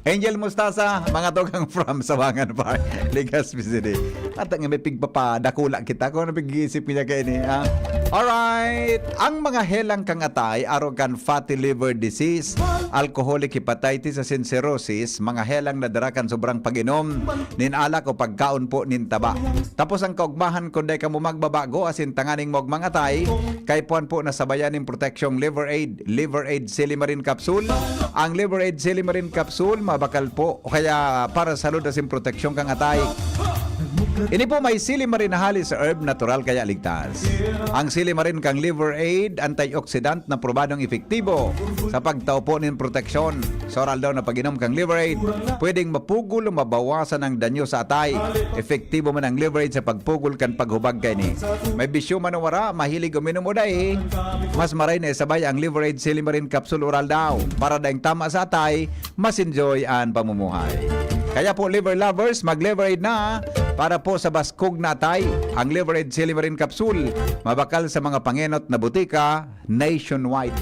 Angel Mustasa, mga tugang from Sawangan Park, Legazpi City. At ang may pigpapadakula kita kung ano pag-iisip niya kayo ni, ha? Alright! Ang mga helang kang atay, arog kan fatty liver disease, alcoholic hepatitis, asin cirrhosis, mga helang na dara kan sobrang pag-inom nin alak o pagkaon po nin taba. Tapos ang kaugmahan, kung dai kamo magbabago, asin tanganing maugmang atay, kaipuhan po na sabayan nin proteksyong Liver Aid, Liver Aid Silimarin Capsule. Ang Liver Aid Silimarin Capsule, mabakal po, o kaya para sa salud asin proteksyon kang atay. Ini po may silimarin na hali sa herb, natural kaya ligtas. Ang silimarin kang Liver Aid, antioxidant na probadong epektibo sa pagtao po nin proteksyon. Sa oral daw na pag-inom kang Liver Aid, pwedeng mapugol o mabawasan ang danyo sa atay. Epektibo man ang Liver Aid sa pagpugol kan paghubag kaini. May bisyo man o wara, mahilig uminom o dai, mas maray na isabay ang Liver Aid Silimarin Capsule Oral daw. Para daing tama sa atay, mas enjoy an pamumuhay. Kaya po, liver lovers, mag-Liver Aid na para po sa baskog na atay. Ang Liver Aid Silimarin Capsule, mabakal sa mga pangenot na butika nationwide.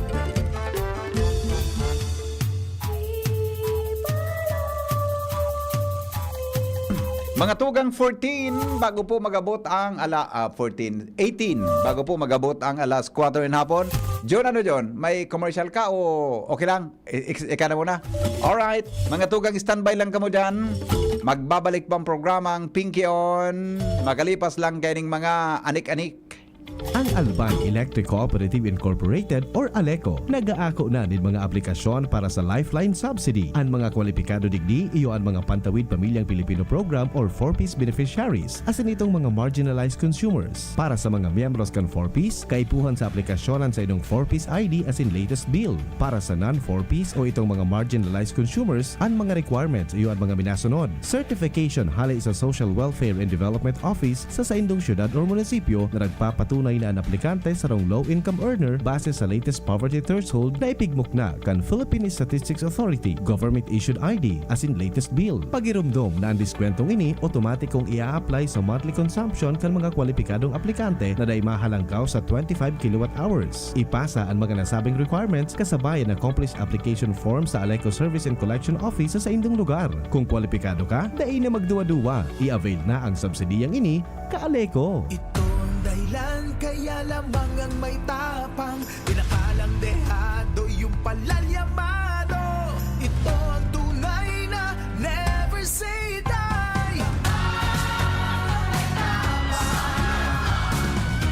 Mga tugang fourteen, bago po magabot ang ala-, ah, fourteen, eighteen, bago po magabot ang alas kwatro ng hapon. John, ano, John? May commercial ka o okay lang? I-, ik-, ika na muna. Alright, mga tugang, standby lang kamo dyan. Magbabalik pa ang programang Pinky On. Makalipas lang kaining mga anik-anik. Ang Albay Electric Cooperative Incorporated or ALECO nag-aako na nin mga aplikasyon para sa Lifeline Subsidy. An mga kwalipikado digdi iyo an mga Pantawid Pamilyang Pilipino Program or four Ps beneficiaries, asin itong mga marginalized consumers. Para sa mga miyembros kan four Ps, kaipuhan sa aplikasyon an saindong four Ps I D asin latest bill. Para sa non-four Ps o itong mga marginalized consumers, an mga requirements iyo an mga minasunod. Certification hale sa Social Welfare and Development Office sa saindong syudad or munisipyo na nagpapatunay na an aplikante sarong low-income earner base sa latest poverty threshold na ipigmukna kan Philippine Statistics Authority, government-issued I D, asin latest bill. Pagiromdom na an diskwentong ini otomatikong i-a-apply sa monthly consumption kan mga kwalipikadong aplikante na dai mahalangkaw sa twenty-five kilowatt hours. Ipasa an mga nasabing requirements kasabay an accomplished application form sa ALECO Service and Collection Office sa saindong lugar. Kung kwalipikado ka, dai na magduwa-duwa. I-avail na ang subsidiyang ini, ka-ALECO. Ito ang dahilan kaya lamang ang may tapang, pinakalang dehado yung palalyamado. Ito ang tunay na never say die.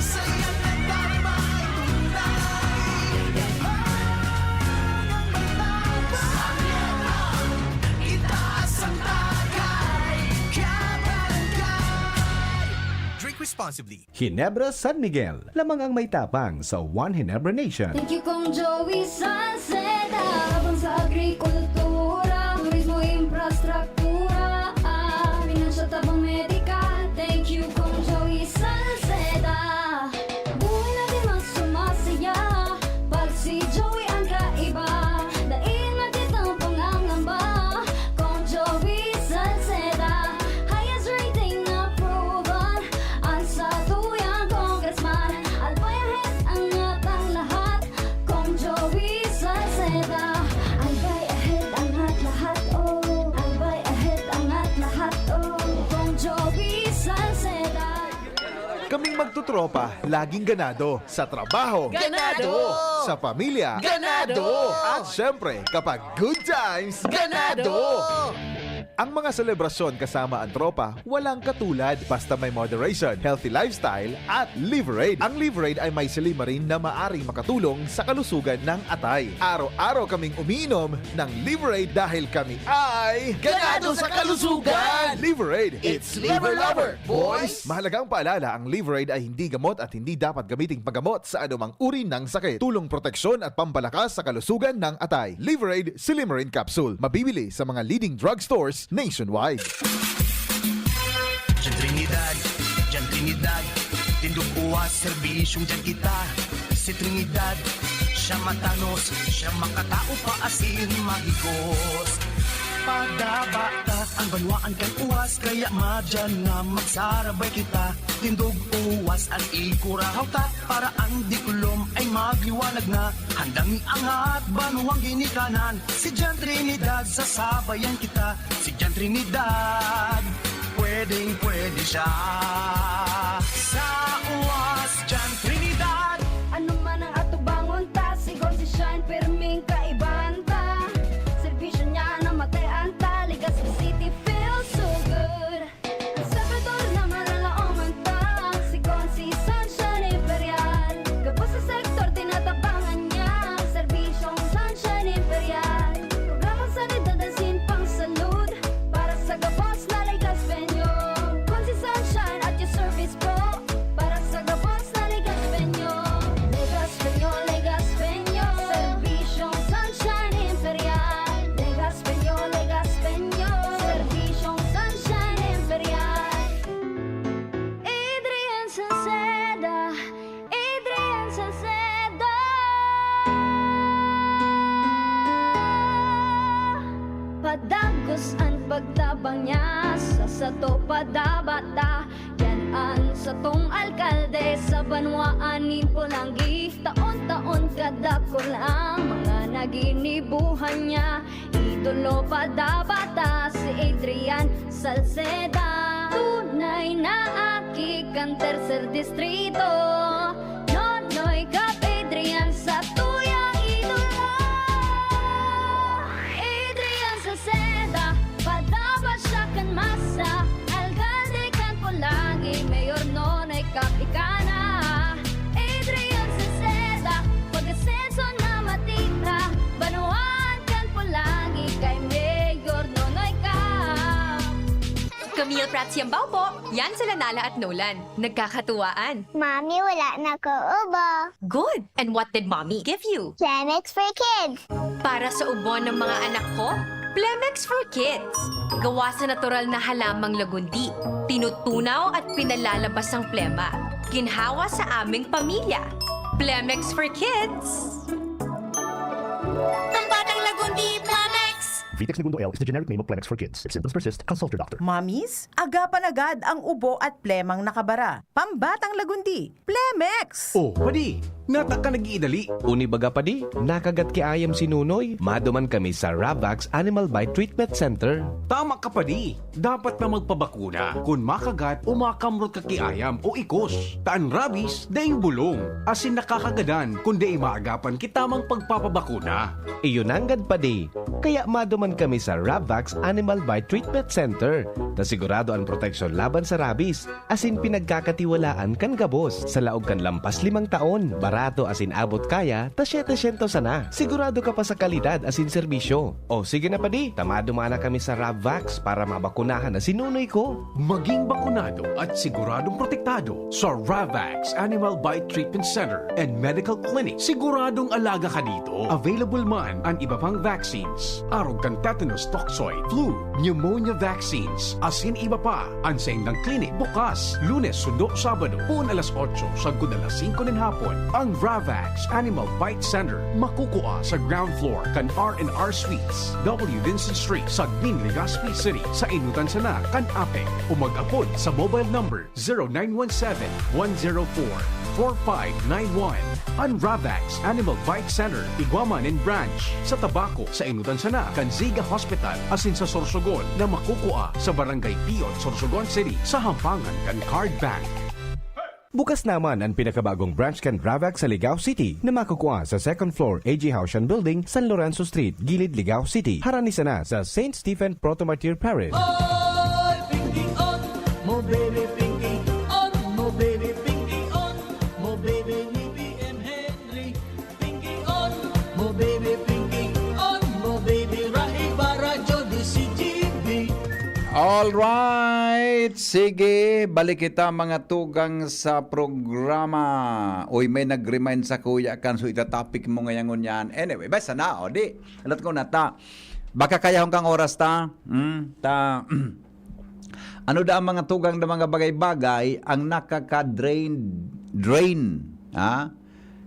Sa iyong nagdarama ay tunay. Ang may tapang, itaas ang tagay. Kabarangay. Drink responsibly. Ginebra San Miguel, lamang ang may tapang sa One Ginebra Nation. Thank you, Kong Joey Salceda. Tabang sa agrikultura, turismo, infrastruktura, ah, pinansyal, tabang medikal. Thank you, Kong Joey Salceda. Buhay natin mas sumasaya pag si Joey ang kaiba. Dai na kitang pangangamba, Kong Joey Salceda. Highest rating na proven. An satuyang congressman, Albay Ahead angat ang lahat. Kong Joey Salceda, Albay Ahead angat lahat, oh. Albay Ahead angat lahat, oh. Kong Joey Salceda. Kaming magtutropa, laging ganado. Sa trabaho. Ganado! Sa pamilya. Ganado! At syempre, kapag good times, Ganado! Ang mga selebrasyon kasama ang tropa, walang katulad. Basta may moderation, healthy lifestyle, at Liverade. Ang Liverade ay may silimarin na maaring makatulong sa kalusugan ng atay. Araw-araw kaming umiinom ng Liverade dahil kami ay Ganado sa kalusugan! Liverade! It's Liver Lover, boys! Mahalagang paalala, ang Liverade ay hindi gamot at hindi dapat gamiting paggamot sa anumang uri ng sakit. Tulong, proteksyon at pampalakas sa kalusugan ng atay. Liverade Silimarin Capsule. Mabibili sa mga leading drugstores nationwide. Diyan Trinidad, diyan Trinidad, Wa serbisyong dyan kita, si Trinidad. Siya matanos, siya makatao pa asin mahigos. Padaba ta ang banwaan kan uwas, kaya madyan nga magsarabay kita. Tindog uwas an ikurahaw ta, para ang diklom ay magliwanag na. Handang iangat banwang ginikanan, si Jan Trinidad, sasabayan kita. Si Jan Trinidad, pwedeng pwede siya. Sa uwas, Jan Trinidad. Ano man ang atubangon ta, sigon si Shine, pirming kaibahan ta. Serbisyo niya na matean ta, Legazpi City feels so good. Ang Salvador na malalaoman ta, sigon si Sunshine Imperial. Gabos sa sektor, tinatabangan niya, serbisyong Sunshine Imperial. Programang sanidad asin pangsalud, para sa gabos na Legazpeño. Kun si Sunshine at your service po, para sa gabos na Legazpeño. Legazpeño, Legazpeño, serbisyong Sunshine Imperial. Legazpeño, Legazpeño, serbisyong Sunshine Imperial. Adrian Salceda, Adrian Salceda. Padagos an pagtabang niya, sa sato padaba ta. Yan an satong alkalde sa banwaan nin Polangui. Taon-taon kadakul ang mga naginibuhan niya. Idolo padaba ta si Adrian Salceda. Tunay na aki kan Tercer Distrito. Nonoy Cap Adrian, satuyang idolo. Adrian Salceda, padaba siya kan masa. Alkalde kan Polangui, Mayor Nonoy Cap ika na. Adrian Salceda, pag-asenso na matira. Banwaan kan Polangui kay Mayor Nonoy Cap. Camille Prats Yambao po. Yan sila Nala at Nolan. Nagkakatuwaan. Mami, wala na ko ubo. Good! And what did Mommy give you? Plemex for Kids. Para sa ubo ng mga anak ko, Plemex for Kids. Gawa sa natural na halamang lagundi. Tinutunaw at pinalalabas ang plema. Ginhawa sa aming pamilya. Plemex for Kids. Pambatang lagundi, Plemex! Vitex Negundo L is the generic name of Plemex for Kids. If symptoms persist, consult your doctor. Mommies, agapan agad ang ubo at plemang nakabara. Pambatang lagundi, Plemex! Oh, padi, nata ka nag-iidali. Uni baga, padi, nakagat ki ayam si Nunoy. Maduman kami sa Ravax Animal Bite Treatment Center. Tama ka, padi. Dapat na magpabakuna kun makagat o makamrot ka ki ayam o ikos. Ta an rabies, daing bulong, asin nakakagadan kun dai maagapan ki tamang pagpapabakuna. Iyo nanggad, padi. Kaya maduman kami sa Ravax Animal Bite Treatment Center, ta sigurado an proteksyon laban sa rabies, asin pinagkakatiwalaan kan gabos. Sa laog kan lampas limang taon, barato asin abot kaya ta setecientos sana. Sigurado ka pa sa kalidad asin serbisyo. O sige na, padi, ta maduman na kami sa Ravax para mabakunahan na si Nunoy ko. Maging bakunado at siguradong protektado sa Ravax Animal Bite Treatment Center and Medical Clinic. Siguradong alaga ka dito. Available man an iba pang vaccines, arog kan tetanus toxoid, flu, pneumonia vaccines, asin iba pa. An saindang clinic bukas Lunes sundo Sabado, poon alas otso sagkod alas singko nin hapon. Ang Ravax Animal Bite Center makukua sa ground floor kan R and R Suites, W Vincent Street, Sagmin, Legazpi City, sa Inutan sana kan APEC, o mag-apod sa mobile number zero nine one seven, one zero four, four five nine one. An Ravax Animal Bite Center igwa man nin branch sa Tabaco, sa Inutan sana kan Ziga Hospital, asin sa Sorsogon na makukua sa Barangay Piot, Sorsogon City, sa hampangan kan Card Bank. Bukas naman an pinakabagong branch kan Ravax sa Ligao City na makukua sa second floor A G Haushan Building, San Lorenzo Street, Gilid, Ligao City. Harani sana sa Saint Stephen Proto-Martyr Parish. Oy, Pinky On, mo baby Pinky On, mo baby Pinky On, mo baby ni P M Henry. Pinky On, mo baby Pinky On, mo baby Rai Barajo di si G B. Alright, sige, balik kita mga tugang sa programa. Uy, may nag-remind sa kuya kan, so itatopic mo ngayon ngunyan. Anyway, basta na, o di, alat ko na ta. Baka kaya hong kang oras ta, hmm, ta, ano da ang mga tugang na mga bagay-bagay ang nakaka-drain drain, ha?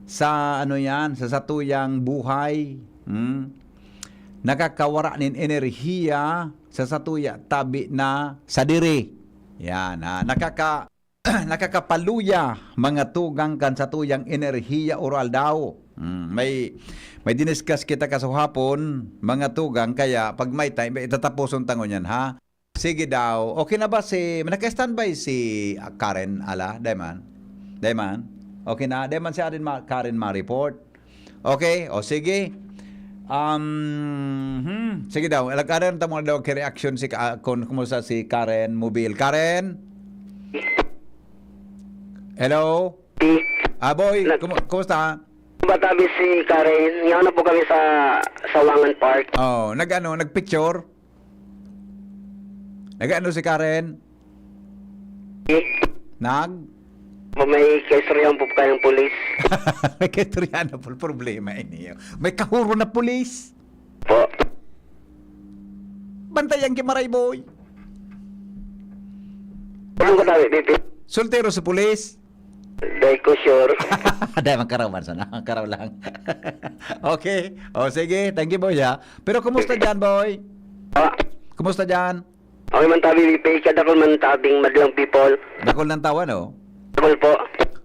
Sa ano yan, sa satuyang buhay, hmm? Nakakawara nin enerhiya sa satuya tabi na sadiri. Yan, ha? Nakaka-, nakakapaluya mga tugang kan satuyang enerhiya o aldaw. Hmm, may, may diniscuss kita kasuhapon, mga tugang, kaya pag may time, itataposon ta ngunyan, ha? Sige daw. Okay na ba si, naka-standby si, ah, Karen, ala? Dai man? Dai man? Okay na? Dai man si Aren ma-, Karen ma-report? Okay? O sige. Um, hmm. Sige daw. Alag-aran ta muna daw kay reaction si Ka-, kun-, kumusta si Karen Mobil. Karen? Hello? Ah, boy, Nag- kumu-, kumusta? Matabi si Karen. Yan na po kami sa Sawangan Park. Oh, nag-ano, nag-picture? Nag-ano si Karen? Eh, Nag? May kaistoryahan po kayong pulis. May kaistoryahan na pul-, problema ini. May kahuro na pulis. Po. Bantayan ki Maray Boy. Ano ko tabi, Bibi? Soltero sa pulis. Dai ko sure. Dai, magkaraw man sana. Magkaraw lang. Okay. O, sige. Thank you, boy, ha. Pero kumusta dyan, boy? Ah. Kumusta dyan? Okay man tabi, Bibi. Kadakol man tabing madlang people. Dakol ng tawa, no? Dakol po.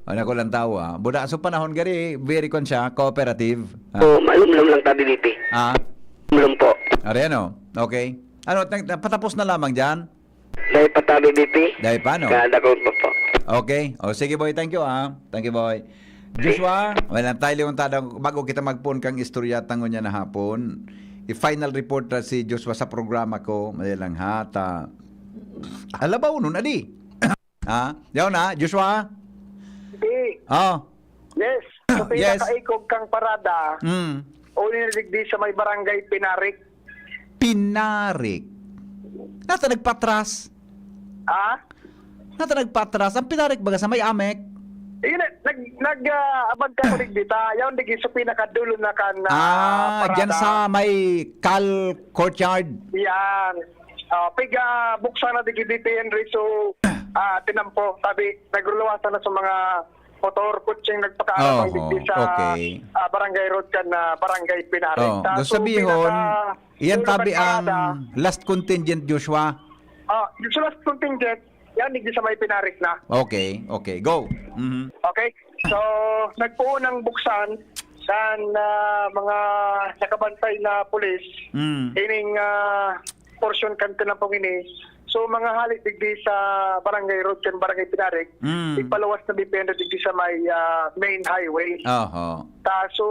O, dakol ng tawa. Buda, so panahon gari, very kon siya, cooperative. Ah. O, malumlum lang tabi, Bibi. Ah? Malum po. Are, ano? Okay. Ano, tang-, patapos na lamang dyan? Dai pa tabi, Bibi. Dai pa, no? Kadakol pa po. Okay. O, sige, boy. Thank you, ah. Thank you, boy. Joshua, wala tayo liwang tadang bago kita magpoon kang istorya tangon niya na hapon. I-final report na si Joshua sa programa ko. Madali lang, ha? Ta-, alabaw nun, adi. Ha? Yaw na, Joshua? Hindi. Oh. Yes. Sa Yes. pinakaikog kang parada, Mm. uli na digdi sa may barangay Pinarik. Pinarik. Nata nagpatras? Ha? Nata nagpatras? Ang Pinarik baga sa may Amek? Yun, nag, nag, ah, abag ka kulig dita. Yaon digdi sa pinakadulo na kan, ah, Ah, parada. Dyan sa may Cal Courtyard. Yan. Ah, piga buksan na digdi, Henry. So, ah, tinampo. Sabi, nagluluwasan na sa mga motor, kutseng nagpakaabang Oho, digdi sa, okay. ah, Barangay Road kan, ah, Barangay Pinarik. Oh, Sa gusto so, sabihon, pinaka iyan dulo tabi kan ang parada. last contingent, Joshua. Ah, yung sa last contingent, yan, digdi sa may Pinarik na. Okay, okay. Go. Mhm. Okay? So, nagpoon ang buksan kan, ah, mga nakabantay na pulis. Mm. Ining, ah, portion kan tinampong ini. So, mga hali digdi sa Barangay Road kan Barangay Pinarik, Mm. ipaluwas na depende digdi sa may, ah, main highway. Oho. Ta, so,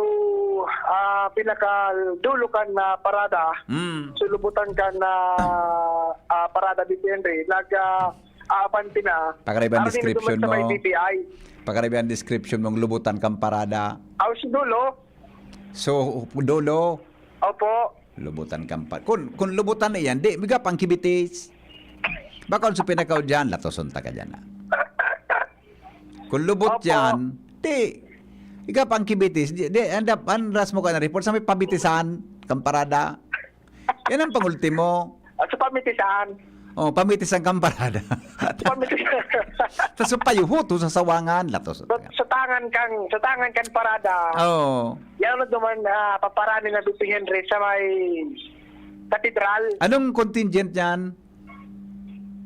ah, pinakadulo kan, ah, parada. Mm. So, lubutan kan, ah, ah, parada depende. Nag, ah, aabante na. Pakariba ang Army na description duman sa may mo. B P I. Pakariba ang description mong lubutan kang parada. Aw, si Dolo. So, Dolo. Opo. Lubutan kang pa-, kun, kun lubutan na yan, di, miga pang kibitis. Baka sa pinakaw dyan, latoson ta ka dyan, ah. Kun lubot Opo. yan, di, iga pang kibitis, di, di, andap, an ras mo ka na report sa may pabitisan, kang parada. Yan ang pangultimo. At sa pamitisan. Oh, pamitisan kang parada. Sa pamitisan. Tas sa payuho to, sa sawangan, latos. Sa, sa tangan kang, sa tangan kang parada. Oo. Yan na duman, ah, paparani na Bibi Henry sa may katedral. Anong contingent yan?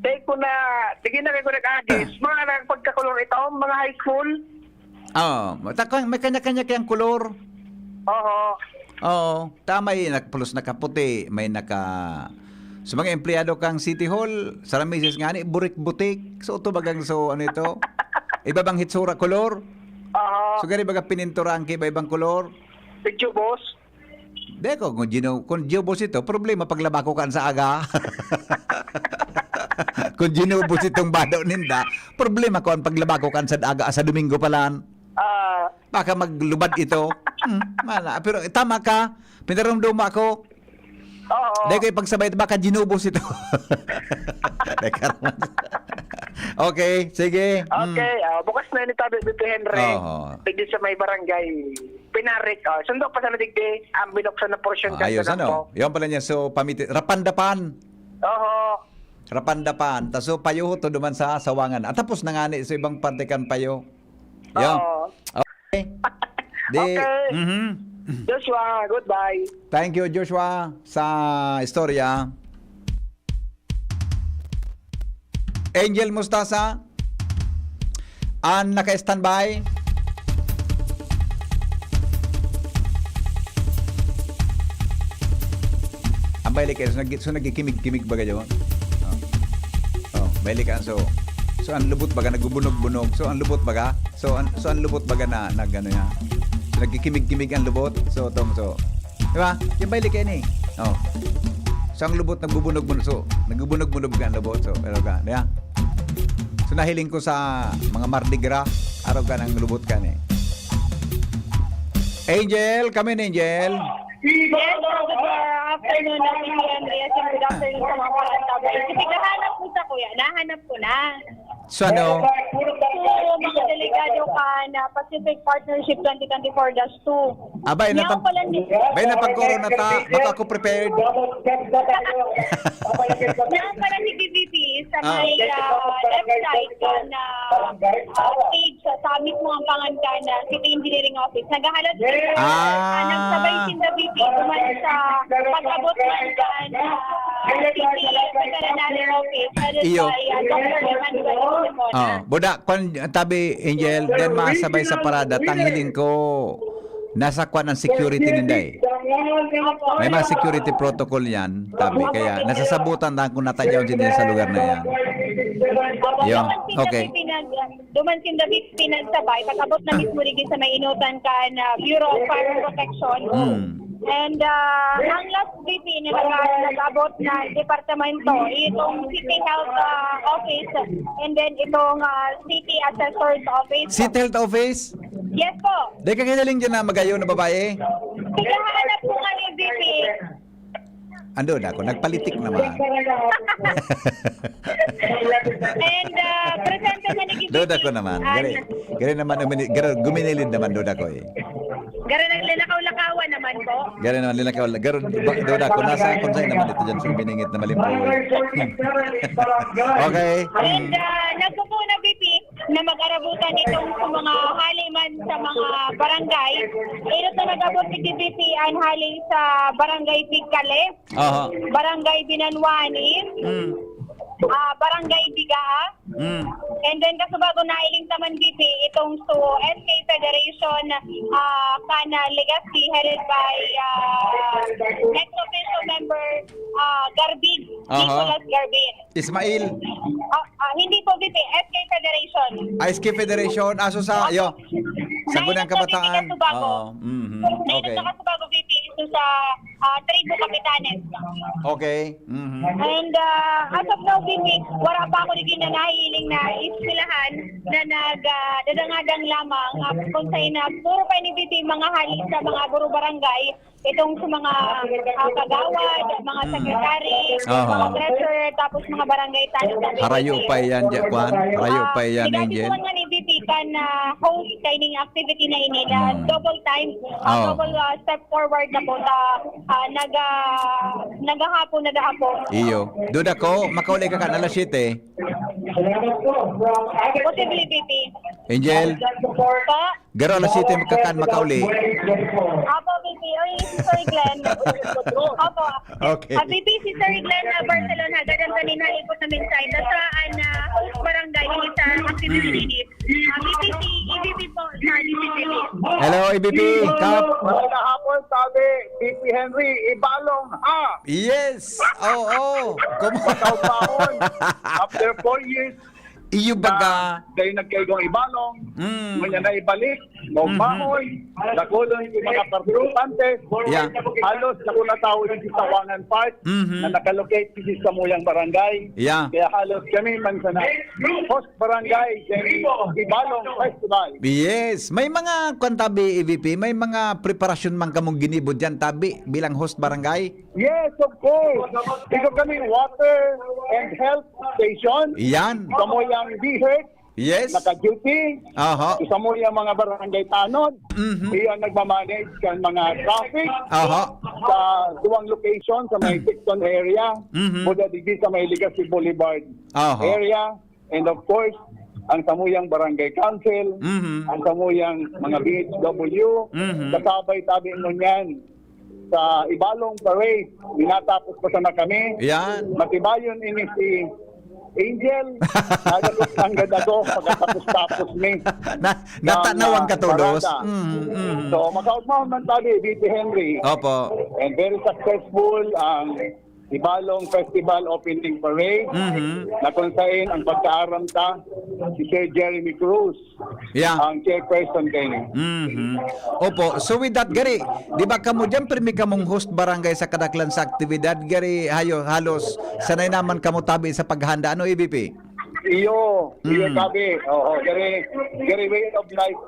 Dahil ko na, sige na kayo ko nag-agis. Mga nagpagkakulong ito, mga high school. Oo. Mata-, may kanya-kanya kayang kulor. Oho. Oo. Ta may nakapulos, nakaputi, may naka, sa mga empleyado kang City Hall, sa Ramises nga ni, burik-butik. So, ito bagang so, ano ito? Iba bang hitsura, kolor? Aha. So, gani baga pinintura ang kiba-ibang kolor? Medyo, boss. Deko, kung ginu-, kung giubos ito, problema paglaba ko kan sa aga. Kung ginuubos itong bado ninda, problema ko ang paglaba ko kan sa aga, sa Domingo pa lang. Ah. Baka maglubad ito. Hmm, wala. Pero tama ka, pinarumduma ko. Oo. Dahil ko ipagsabay, baka ginubos ito. Teka naman. Okay, sige. Mm. Okay, ah, bukas na ini tabi, Bibi Henry. Oo. Digdi sa may barangay Pinarik. Ah, sundo pa sana digdi, ang binuksan na portion Ah, ka ayos, sa ano? Yun pala niya. So, pamiti-, rapandapan. Oo. Rapandapan. Ta, so, payo to duman sa Sawangan. At tapos na nga ni, sa ibang parte kan payo. Yo. Oo. Okay. Di, Okay. mhm. Joshua, goodbye. Thank you, Joshua, sa istorya. Angel Mustasa, an naka-standby. Ang mahilig kayo, so, nag-, so, nagkikimig-kimig baga yun? Oh. Oh, mahilig ka, so, so, ang lubot baga, nagbubunog-bunog. So, ang lubot baga, so, ang, so, ang lubot baga na, nag-, ano yan? So, nagkikimig-kimig ang lubot. So, tong, so, di ba? Yung mahilig kayo ni. Oh. So, ang lubot, nagbubunog-bunog. So, nagbubunog-bunog ang lubot. So, pero ka, di ba? So, nahiling ko sa mga Mardi Gras, araw ka ng lubot ka ni. Angel, kami ni Angel. Yes, po, good, uh, afternoon, Ate Andrea, and good afternoon sa mga kakantabay. Kasi kahanap ko sa kuya, nahanap ko na. So, ano? So, mga delegado ka na Pacific Partnership twenty twenty-four dash two. Abay, Yaw natap-, pala ni bay, napag-corona ta, baka ako prepared. Yaw pala ni B B P sa Ah. may, ah, left side ka na, ah, stage sa, sa mismo ang pangan ka na City Engineering Office. Naghahalat sila. Ah. Ah, nagsabay sinda, B P, duman sa pag-abot man kan, ah, City Veterinary Office, headed Iyo. by, ah, Doctor Emmanuel Simona. Ah, buda, kwan, tabi, Angel, then masabay sa parada, tanghiling ko, nasa kwan ang security ninda eh. May mga security protocol yan, tabi, kaya nasasabutan lang kung natadyaw sila sa lugar na yan. Opo, Yo, duman sinda okay. Pipinag-, duman sinda pinagsabay, pag-abot na mismo rigi sa may inutan kan, ah, Bureau of Fire Protection. Mm. And, ah, ang last V P na nag-, nag-abot na departamento, itong City Health, ah, Office, and then itong, ah, City Assessor's Office. City Health Office? Yes po. Di ka kinaling dyan na magayon na babae? Naghahanap po nga ni V P. Ando na ako, nagpalitik naman. And, ah, presente na nag-, Doda ko naman. Gari, gari naman, umini-, gari, guminilid naman, doda ko eh. Gari naglalakaw-lakawan naman po. Gari naman, linakaw, gari, ba-, doda ko, nasa kung saan naman ito dyan, so biningit na malimbawa. Okay. And, ah, nagpupuna, V P, na mag-arabutan itong sa mga hali man sa mga barangay. Inot na nag-abot ni V P an hali sa Barangay Pigkale, Aha. Barangay Binanwani, Mm. ah, Barangay Bigaa, Mm. and then kasubago nailing ta man, V P, itong sa S K Federation, ah, kan Legazpi, headed by, ah, ex officio member, ah, Garbig, Aha. Nicolas Garbig. Ismail. Ah, ah, hindi po, V P, S K Federation. Ah, S K Federation. Ah, so sa, Opo. yo, sa Gunang Nainot na, V P, Kabataan. Kasubago. Oo, mhm. Nainot Okay. na Kasubago, V P, ito sa, ah, Tribu Capitanes. Okay. Mhm. And, ah, as of now, V P, wala pa ako digin na nahihiling na eskwelahan na nag, ah, dadangadang lamang, ah, kung sa ina, puro pa ini, V P, mga hali sa mga guro barangay, itong sa mga, ah, kagawad, mga Hmm. secretary, Aha. mga treasurer, tapos mga barangay tanod. Harayo pa yan, dyan, kwan? Harayo Ah, pa yan, Angel? Nagkakasuhan nga ni V P kan, ah, host kaining activity na ini na Hmm. double time, ah, Oo. double, ah, step forward na po sa, ah, naga-, nagahapon, nagahapon. Iyo. Duda ko, makauli ka kan alas siyete. Posible, V P. Angel? Po? Garo alas siyete magkakan makauli. Apo, V P. Oy, si Sir Glenn. Opo. Okay. Ah, V P, si Sir Glenn, ah, Barcelona, gadan kanin halipot na mensahe. Sa, ah, barangay, ini sa activity Hmm. ini. Ah, V P, si E V P po, sa D C C P. Hello, E V P. Kap. Magandang hapon, sabi, V P Henry, Ibalong, ha? Yes. Oo. Kum- Mataw-taon. After four years, Iyo baga. Dahil nagkaigong Ibalong, Mm. ngunyan na ibalik, Mhm. magmahoy, dakulon yung mga partisipante. Yeah. Halos ako na tao yung sa Tawangan Park Mhm. na nakalocate sa samuyang barangay. Yeah. Kaya halos kami man sana host barangay sa Ibalong Festival. Yes. May mga, kwan tabi, E V P, may mga preparasyon man kamong ginibo dyan, tabi, bilang host barangay? Yes, of course. Ito kami, water and health station. Iyan. Samuyang DHERT, Yes. naka-duty. Aha. Samuyang mga barangay tanod. Mhm. Iyan nagmamanage kan mga traffic Aha. sa duwang location sa may Mm. Sexton area. Mhm. Buda digdi sa may Legazpi Boulevard Aha. area. And of course, ang samuyang barangay council, Mhm. ang samuyang mga B H W, Mhm. kasabay tabi mo niyan sa Ibalong Parade, minatapos pa sana kami. Yan. Matibayon ini si Angel, nagalit ang gad ako, pagkatapos-tapos ni. Na, natanawan ka todos. Parada. Mm, mm. So, makaugmaon man tabi, B P Henry. Opo. And very successful ang Ibalong Festival Opening Parade Mhm. na kung saan ang pagkaaram ta, si Sir Jeremy Cruz, Yeah. ang chairperson kaini. Mhm. Opo. So with that, gari, di ba kamo dyan, pirmi kamong host barangay sa kadaklan sa aktibidad, gari, hayo, halos sanay naman kamo tabi sa paghanda. Ano, E B P? Iyo, iyo Mm. tabi. Oo, gari, gari way of life.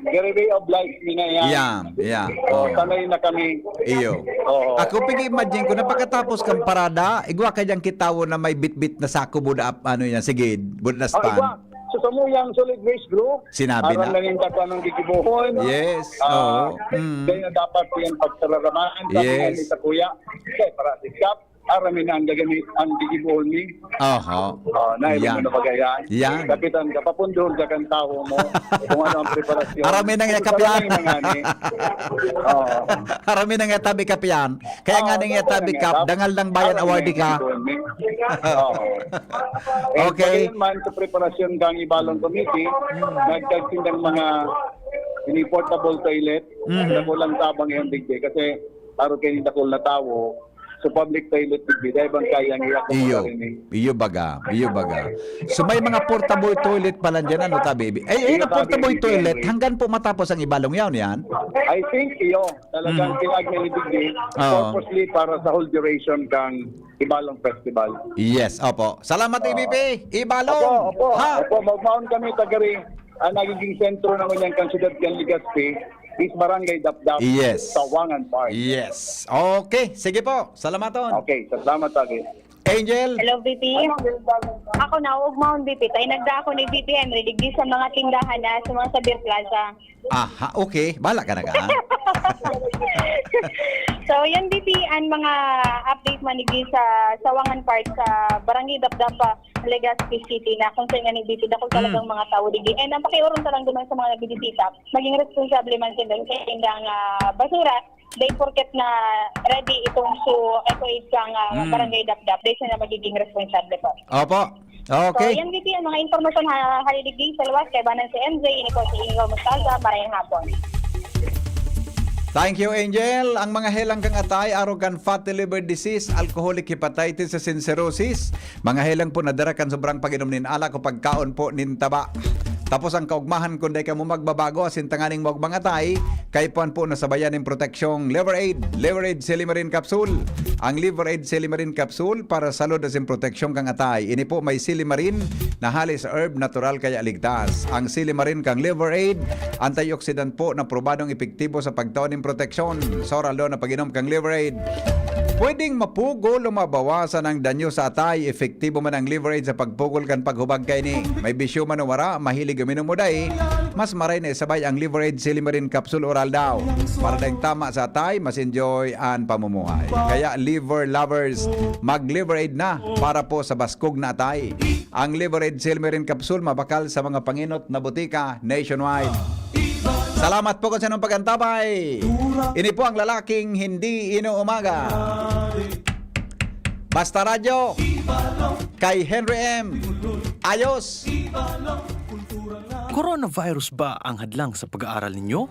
Gari way of life, mina yan. Yeah, yeah. Oo, Oo. sanay na kami. Iyo. Oo. Ako, pag-imagine ko na pagkatapos kang parada, igwa ka diyang kitawo na may bitbit na sako, buda, ano yan, sige, buda na Oh, span. igwa. So, samuyang solid waste group. Sinabi Aram na. na ninda kung anong gigibuhon. Yes, Ah, oo. Mm. Kaya dapat yan pagsalaramahan. Sabi Yes. nga ni sa kuya, kaya para si Kap, aram na ang gagamit, ang gigibuhon ni. Oho. Oh, na, Yan. Mo na bagay yan. Yan. Kapitan ka, papundol ka kan tawo mo kung ano ang preparasyon. Aram na niya, Isa Kapitan. lang yung mga ni. Oo. Aram na niya tabi, Kapitan. Kaya nga Oo, niya dapat tabi, nga, Kap, Kap. dangal lang bayan Aram award na ka. yung gibuhon ni. Oo. And Okay. pag yun man, sa preparasyon kang Ibalong Committee, nagtagsin ng mga ini-portable toilet, Mhm. na kulang tabang yung digdi. Kasi, araw kayo yung dakul na tao, so public toilet digdi, dahil bang kaya ang iyak mo Iyo. rin eh. Iyo baga. Iyo baga. So may mga portable toilet pala dyan, ano ta, baby? Ay, ayun Iyo, ang portable baby, toilet. Henry. Hanggang po matapos ang Ibalong yaon yan? I think, iyo, talagang Mhm. pinag-, ni digdi, Oo. purposely para sa whole duration kang Ibalong Festival. Yes, opo. Salamat, E B P. Ibalong. Opo, opo. Ha? Opo, magmaon kami, tagari. Ang nagiging sentro naman yan kang siyudad kang Legazpi is Barangay Dapdap, Yes. Sawangan Park. Yes. Okay. Sige po. Salamaton. Okay, salamat, Tabi. Angel. Hello, V P. Ako na, ugmahon, V P. Tayo nagda ako ni V P Henry, digdi sa mga tindahan na, sa mga sa Beer Plaza. Aha, okay. Bala ka na ka. So, yan, V P, ang mga update man digdi sa Sawangan Park sa Barangay Dapdapa, Legazpi City, na kung saan nga ni V P, dakul talagang mga tao digdi. And ang pakiuron ta lang naman sa mga nagbibisita, maging responsable man sila sa indang ah, basura, dahil porket na ready itong su eco aid kang ah, Mm. Barangay Dapdap, dahil sila magiging responsable po. Opo. So, Okay. yan, V P, ang mga impormasyon ha, halidigdi sa luwas, kay Banan si M J, ini po si Ingo Mustaza, marayang hapon. Thank you, Angel. Ang mga helang kang atay, arog kan fatty liver disease, alcoholic hepatitis sa cirrhosis, mga helang po na dara kan sobrang pag-inom nin alak o pagkaon po nin taba. Tapos ang kaugmahan, kung dai kamo magbabago, asin tanganing maugmang atay, kaipuhan po na sabayan nin proteksyong Liver Aid, Liver Aid Silimarin Capsule. Ang Liver Aid Silimarin Capsule para salud asin proteksyon kang atay. Ini po may silimarin na hali sa herb, natural kaya ligtas. Ang silimarin kang Liver Aid, antioxidant po na probadong epektibo sa pagtao nin proteksyon. Sa oral daw na pag-inom kang Liver Aid, pwedeng mapugol o mabawasan ang danyo sa atay. Epektibo man ang Liver Aid sa pagpugol kan paghubag kaini. May bisyo man o wara, mahilig uminom o dai, mas maray na isabay ang Liver Aid Silimarin Capsule Oral daw. Para daing tama sa atay, mas enjoy an pamumuhay. Kaya Liver Lovers, mag Liver Aid na para po sa baskog na atay. Ang Liver Aid Silimarin Capsule mabakal sa mga pangenot na botika nationwide. Salamat po kan sa inyong pag-antabay. Ini po ang lalaking hindi inuumaga. Basta Radyo, kay Henry M. Ayos! Coronavirus ba ang hadlang sa pag-aaral ninyo?